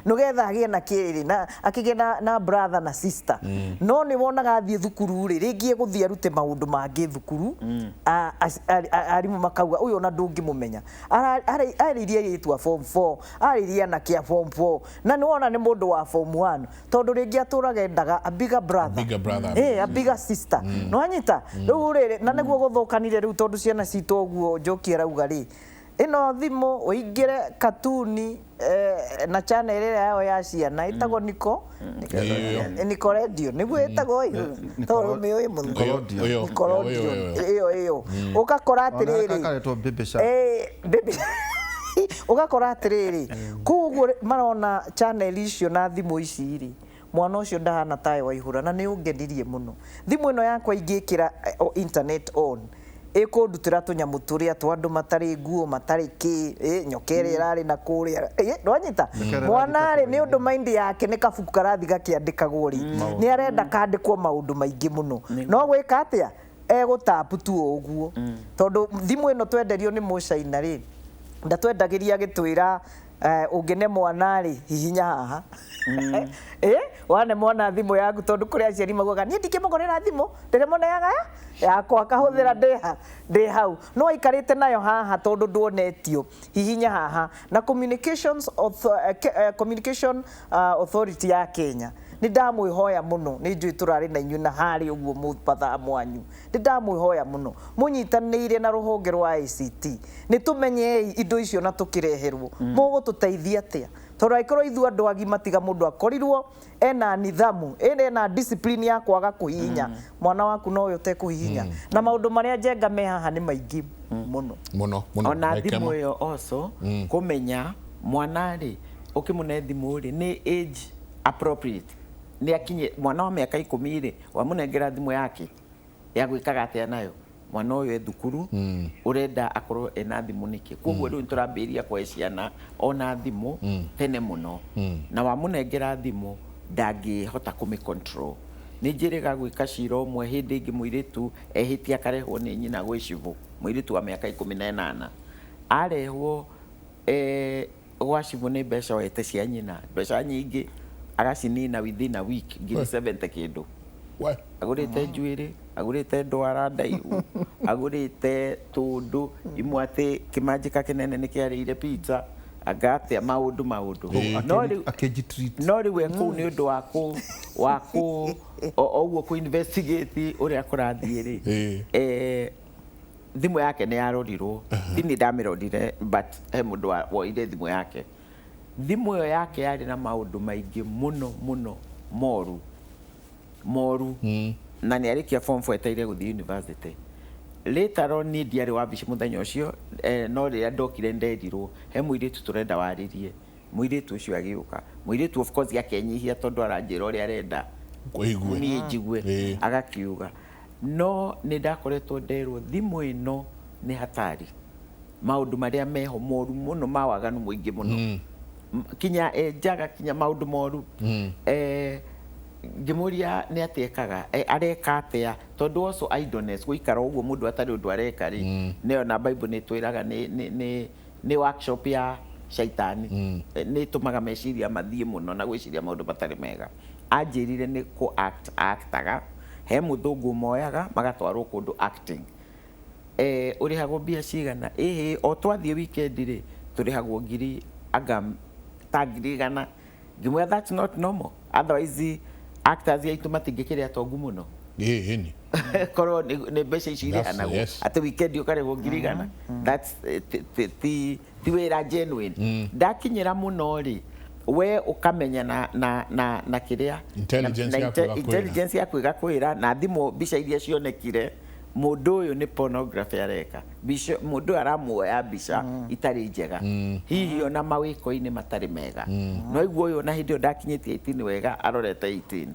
nĩgetha agĩe na kĩrĩ na akĩgĩe na brother na sister, no nĩ wonaga athiĩ thukuru rĩ, rĩngĩ egũthiĩ arute maũndũ mangĩ thukuru, arimũ makauga ũyũ ona ndũngĩmũmenya, arĩirie airĩtu a form 4, arĩirie anake a form 4, na nĩ wona nĩ mũndũ wa form 1, tondũ rĩngĩ atũraga endaga a bigger brother, a bigger sister, no anyita rĩu rĩrĩ, na nĩguo gũthũkanire rĩu tondũ ciana citũ ũguo Njoki arauga rĩ, ĩno thimũ ũingĩre katuni na channel ĩrĩa yao ya ciana ĩtagwo Niko Niko Radio, nĩguo ĩtagwo ĩyo, tondũ mĩũĩ mũno Nickelodeon ĩyo, ũgakora atĩrĩrĩ ũgakora atĩrĩrĩ kũu ũguo marona channel icio na thimũ ici rĩ, mwana ũcio ndahana tayo Waihũra, na nĩ ũngenirie mũno. Thimũ ĩno yakwa ingĩkĩra internet on, ĩkũndutĩra tũnyamũ tũrĩa twa andũ matarĩ nguo matarĩ kĩ, nyoka ĩrĩa ĩrarĩ na kũrĩa, ndwanyita mwana rĩ, nĩ ũndũ mind yake nĩ kabuku karathi gakĩandĩkagwo rĩ, nĩ arenda kandĩkwo maũndũ maingĩ mũno, no gwĩka atĩa, egũtapu tu o ũguo, tondũ thimũ ĩno twenderio nĩ mũcaina rĩ, ndatwendagĩria agĩtwĩra ũngĩne mwana rĩ, hihinya haha wane mwana thimũ yaku, tondũ kũrĩ aciari maugaga niĩ ndingĩmũgũrĩra thimũ, ndĩrĩmũneaga yakwa akahũthĩra ndĩ hau, no aikarĩte nayo haha tondũ nduonetio, hihinya haha. Na Communication Authority ya Kenya nĩ ndamwĩhoya mũno, nĩ njũĩ tũrarĩ na inyuĩ na harĩ ũguo mũbathaa mwanyu, nĩ ndamwĩhoya mũno mũnyitanĩire na rũhonge rwa ICT, nĩ tũmenyei indo icio na tũkĩreherwo, mũgũtũteithia atĩa, tondũ angĩkorwo ithuĩ andũ agima tiga mũndũ akorirwo ena nithamu, ena discipline ya kwaga kũhihinya, mwana waku no ũyũ ũtekũhihinya, na maũndũ marĩa Njenga me haha nĩ maingĩ mũno mũno mũno. Ona thimũ ĩyo also kũmenya mwana rĩ, ũkĩmũne thimũ rĩ, nĩ age appropriate, nĩ akinye mwana wa mĩaka 10 rĩ, wamũnengera thimũ yake ya gwĩkaga atĩa nayo, mwana ũyũ e thukuru ũrenda akorwo ena thimũ nĩkĩ, koguo rĩu nĩtũrambĩrĩria kũhe ciana ona thimũ tene mũno, na wamũnengera thimũ ndangĩhota kũmĩ control. Nĩ njĩrĩga gwĩka cira ũmwe hĩndĩ ĩngĩ mũirĩtu ehĩtie akarehwo nĩ nyina gwĩ cibũ, mũirĩtu wa mĩaka 18 arehwo gwa cibũ nĩ mbeca oete cia nyina, mbeca nyingĩ agacinina within a week, 70 kĩndũ, agũrĩte njuĩrĩ, agũrĩte ndwara ndaihu, agũrĩte tũndũ imwe atĩ kĩmanjĩka kĩnene nĩ kĩarĩire pizza, agatia maũndũ no rĩu ekũu nĩ ũndũ wa kũ ũguo kũ investigate ũrĩa kũrathiĩ rĩ, thimũ yake nĩ yarorirwo, thini ndamĩrorire but he mũndũ woire thimũ yake, thimũ ĩyo yake yarĩ na maũndũ maingĩ mũno mũno moru moru, na nĩ arĩkia form 4 eteire gũthiĩ university. Later on niĩ ndiarĩ wabici mũthenya ũcio, no rĩrĩa ndokire nderirwo he mũirĩtu tũrenda warĩrie, mũirĩtu ũcio agĩũka, mũirĩtu of course akenyihia tondũ aranjĩra ũrĩa arenda niĩ njigue, agakiuga no nĩ ndakoretwo nderwo thimũ ĩno nĩ hatari, maũndũ marĩa meho moru mũno ma waganu mũingĩ mũno, kinya njaga kinya maũndũ moru, ngĩmũria nĩ atĩa ekaga, areka atĩa, tondũ also idleness gũikara ũguo mũndũ atarĩ ũndũ areka rĩ, nĩyo na Bible nĩ ĩtwĩraga nĩ workshop ya shaitani, nĩ ĩtũmaga meciria mathiĩ mũno na gwĩciria maũndũ matarĩ mega. Anjĩrire nĩ kũ act actaga, he mũthũngũ moyaga magatwarwo kũndũ acting, Ũrĩhagwo mbia cigana? Ĩhĩ, o twathiĩ weekend rĩ, tũrĩhagwo ngiri anga ta 100,000. Ngĩmwĩra that's not normal, otherwise actors aitũ matingĩkĩrĩa tongu mũno. Ĩĩ ni. Korwo nĩ mbeca icio irĩhanagwo atĩ weekend ũkarĩhwo 100,000, that's ti wĩra genuine. Ndakinyĩra mũno rĩ, we ũkamenya na kĩrĩa Intelligence yaku ĩgakwĩra. Intelligence yaku ĩgakwĩra na thimũ, mbica iria cionekire, mũndũ ũyũ nĩ pornography areka. Mbica mũndũ ũyũ aramuoya mbica itarĩ njega, hihi ona mawĩko-inĩ matarĩ mega. No igua ũyũ ona hĩndĩ ĩyo ndakinyĩtie 18 wega, arorete 18.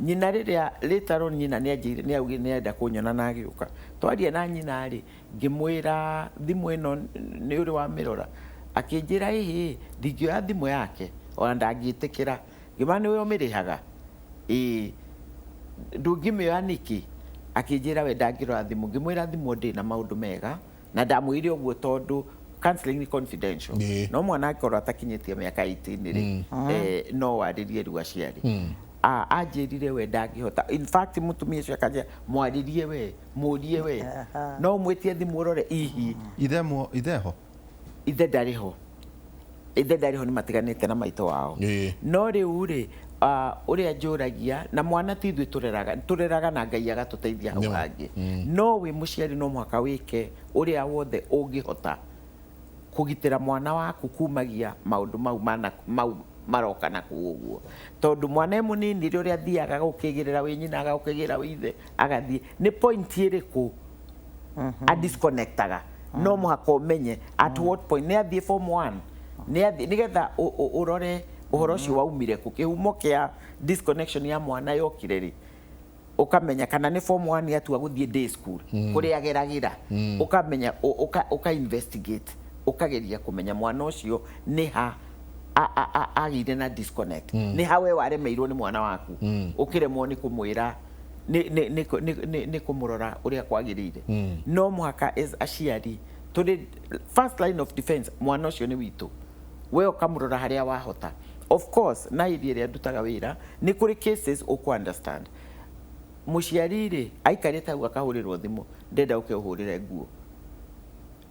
Nyina rĩrĩa later on nyina nĩ anjĩire, nĩ augire nĩ arenda kũnyona na agĩũka. Twaria na nyina rĩ, ngĩmwĩra thimũ ĩno nĩ ũrĩ wamĩrora? Akĩnjĩra ĩhĩ, ndingĩoya thimũ yake ona ndangĩtĩkĩra. Ngĩmwĩra nĩwe ũmĩrĩhaga? Ĩĩ. Ndũngĩmĩoya nĩkĩ? Akĩnjĩra we ndangĩrora thimũ. Ngĩmwĩra thimũ ndĩ na maũndũ mega, na ndamwĩrire ũguo tondũ counseling ni confidential. No mwana angĩkorwo atakinyĩtie mĩaka 18 rĩ, no warĩrie rĩu aciari. Anjĩrire we ndangĩhota. In fact mũtumia ũcio akanjĩra mwarĩrie we, mũrie we, no ũmwĩtie thimũ ũrore ihi. Ithe mo ithe ho? Ithe ndarĩ ho, ithe ndarĩ ho, nĩ matiganĩte na maitũ wao. No rĩu rĩ, ũrĩa njũragia na mwana, ti ithuĩ tũreraga, tũreraga na Ngai agatũteithia hau hangĩ. No wĩ mũciari no mũhaka wĩke ũrĩa wothe ũngĩhota kũgitĩra mwana waku kumagia maũndũ mau mana mau maroka na kũu ũguo, tondũ mwana e mũnini rĩ, ũrĩa athiaga agũkĩgĩrĩra wĩ nyina, agagũkĩgĩrĩra wĩ ithe, agathiĩ nĩ point ĩrĩkũ adisconnectaga. No mũhaka ũmenye at what point nĩ athiĩ form 1, nĩ athiĩ, nĩgetha ũrore ũhoro ũcio waumire kũ, kĩhumo kĩa disconnection ya mwana yokire rĩ. Ũkamenya kana nĩ form 1 atua gũthiĩ day school kũrĩa ageragĩra, ũkamenya ũka investigate, ũkageria kũmenya mwana ũcio nĩ ha agĩire na disconnect, nĩ ha we waremeirwo nĩ mwana waku, ũkĩremwo nĩ kũmwĩra, nĩ kũmũrora ũrĩa kwagĩrĩire. No mũhaka as aciari tũrĩ first line of defense. Mwana ũcio nĩ witũ, we ũkamũrora harĩa wahota. Of course na hĩndĩ ĩrĩa ndutaga wĩra nĩ kũrĩ cases ũkũ understand mũciari rĩ, aikarĩte hau akahũrĩrwo thimũ, ndenda ũke ũhũrĩre nguo.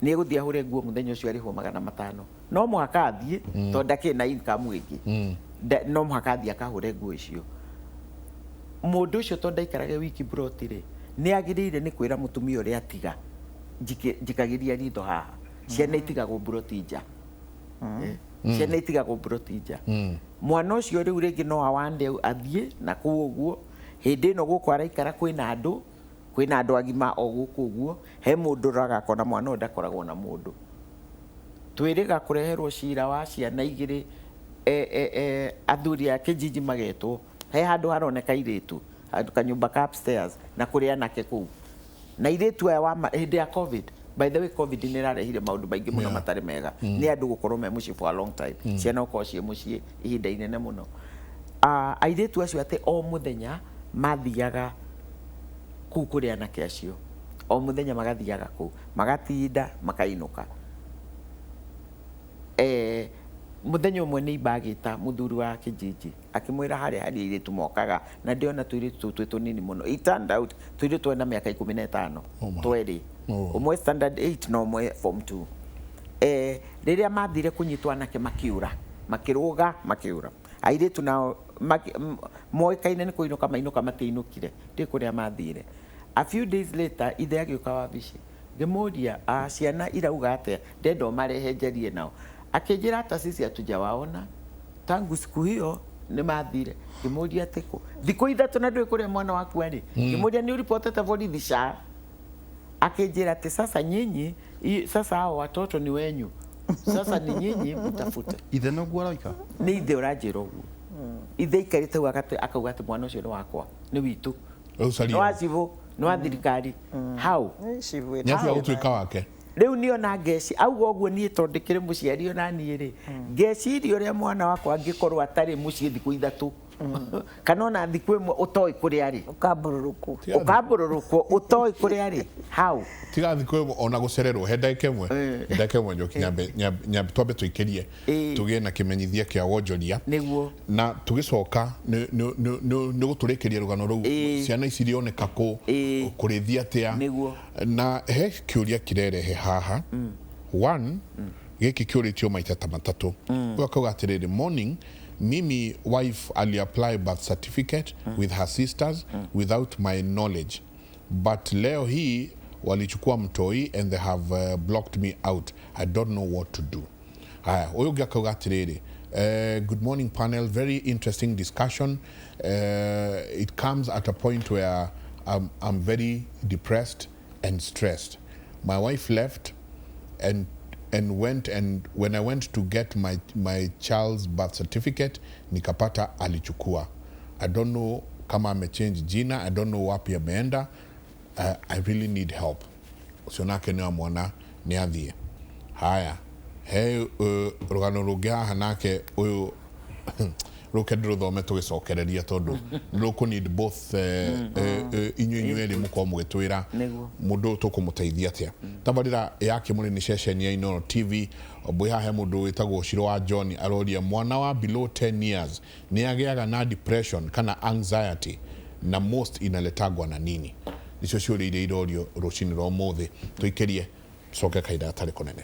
Nĩ egũthiĩ ahũre nguo mũthenya ũcio, arĩhwo 500. No mũhaka athiĩ tondũ ndakĩrĩ na income ĩngĩ. No mũhaka athiĩ akahũre nguo icio. Mũndũ ũcio tondũ ndaikarage wiki broti rĩ, nĩ agĩrĩire nĩ kwĩra mũtumia ũrĩa atiga njikagĩria ritho haha. Ciana itigagwo broti nja. Ciana itigagwo broti nja. Mwana ũcio rĩu rĩngĩ no awande athiĩ na kũu ũguo. Hĩndĩ ĩno gũkũ araikara kwĩna andũ, kwĩna andũ agima o gũkũ ũguo, he mũndũ ũroraga akona mwana ũyũ ndakoragwo na mũndũ. Twĩrĩga kũreherwo cira wa ciana igĩrĩ, athuri a kijiji magetwo he handũ haroneka airĩtu handũ kanyũmba ka upstairs na kũrĩ anake kũu na airĩtu aya hĩndĩ ya COVID. By the way, COVID nĩ ĩrarehire maũndũ maingĩ mũno matarĩ mega nĩ andũ gũkorwo me mũciĩ for a long time, ciana gũkorwo ciĩ mũciĩ ihinda inene mũno. Airĩtu acio atĩ o mũthenya mathiaga kũu kũrĩ anake acio, o mũthenya magathiaga kũu, magatinda, makainũka. Mũthenya ũmwe nĩ imbagĩta mũthuri wa kijiji akĩmwĩra harĩa harĩ airĩtu mokaga na ndĩona tũirĩtu tũu twĩ tũnini mũno. It turned out tũirĩtu twena mĩaka 15. Oh my. Twerĩ. Ũmwe standard 8 na ũmwe form 2. Rĩrĩa mathire kũnyitwo, anake makĩũra, makĩrũga, makĩũra. Airĩtu nao moĩkaine nĩ kũinũka mainũka, matiainũkire, ndĩ kũrĩa mathire. A few days later ithe agĩũka wabici. Ngĩmũria, "Ah, ciana irauga atĩa? Ndenda ũmarehe njarie nao." Akĩnjĩra hata sisi hatujawaona tangu siku hiyo, nĩ mathire. Ngĩmũria atĩkũ thikũ 3 na ndũĩ kũrĩa mwana waku arĩ. Ngĩmũria nĩ ũripotete borithi ca? Akĩnjĩra atĩ sasa nyinyi sasa hao watoto ni wenyu, sasa ni nyinyi mtafute. Ithe noguo aroika? Nĩ ithe ũranjĩra ũguo. Ithe aikarĩte hau akauga atĩ mwana ũcio nĩ wakwa, nĩ witũ, Ũcarie. nĩ wa cibũ, nĩ wa thirikari hau. Nĩ atua gũtuĩka wake. Rĩu niĩ ona ngeci auga ũguo, niĩ tondũ ndĩkĩrĩ mũciari ona niĩ rĩ, ngeciria ũrĩa mwana wakwa angĩkorwo atarĩ mũciĩ thikũ 3. Kana ona thikũ ĩmwe ũtoĩ kũrĩa arĩ. Ũkambũrũrũkwo. Ũkambũrũrũkwo ũtoĩ kũrĩa arĩ hau. Tiga thikũ ĩmwe ona gũcererwo he ndagĩka ĩmwe, ndagĩka ĩmwe Njoki, nyambe twambe tũikĩrie, tũgĩe na kĩmenyithia kĩa wonjoria. Nĩguo. Na tũgĩcoka nĩ gũtũrĩkĩria rũgano rũu, ciana ici irioneka kũ, kũrĩthi atĩa. Nĩguo. Na he kĩũria kĩrerehe haha, one gĩkĩ kĩũrĩtio maita ta matatũ. Ũyũ akauga atĩrĩrĩ, "Morning, mimi wife ali apply birth certificate with her sisters without my knowledge, but leo hii walichukua mtoi and they have blocked me out. I don't know what to do." Haya, ũyũ ũngĩ akauga atĩrĩrĩ, "Good morning panel, very interesting discussion. It comes at a point where I'm very depressed and stressed. My wife left and went, and when I went to get my child's birth certificate, nikapata alichukua. I don't know kama amechange jina, I don't know wapi ameenda. I really need help." Ũcio nake nĩ wa mwana nĩ athiĩ. Haya, he rũgano rũngĩ haha nake ũyũ, rũke ndĩrũthome tũgĩcokereria, tondũ nĩ rũkũ need both inyuĩ erĩ mũkorwo mũgĩtwĩra mũndũ ũyũ tũkũmũteithia atĩa. Tabarĩra ya Kĩmũrĩ nĩ ceceni ya Inooro TV. Mbũi haha he mũndũ wĩtagwo Ciro wa John aroria, mwana wa below 10 years nĩ agĩaga na depression kana anxiety, na most inaletagwa na nini? Nicio ciũria iria irorio rũcinĩ rwa ũmũthĩ. Tũikĩrie, coke kahinda gatarĩ kũnene.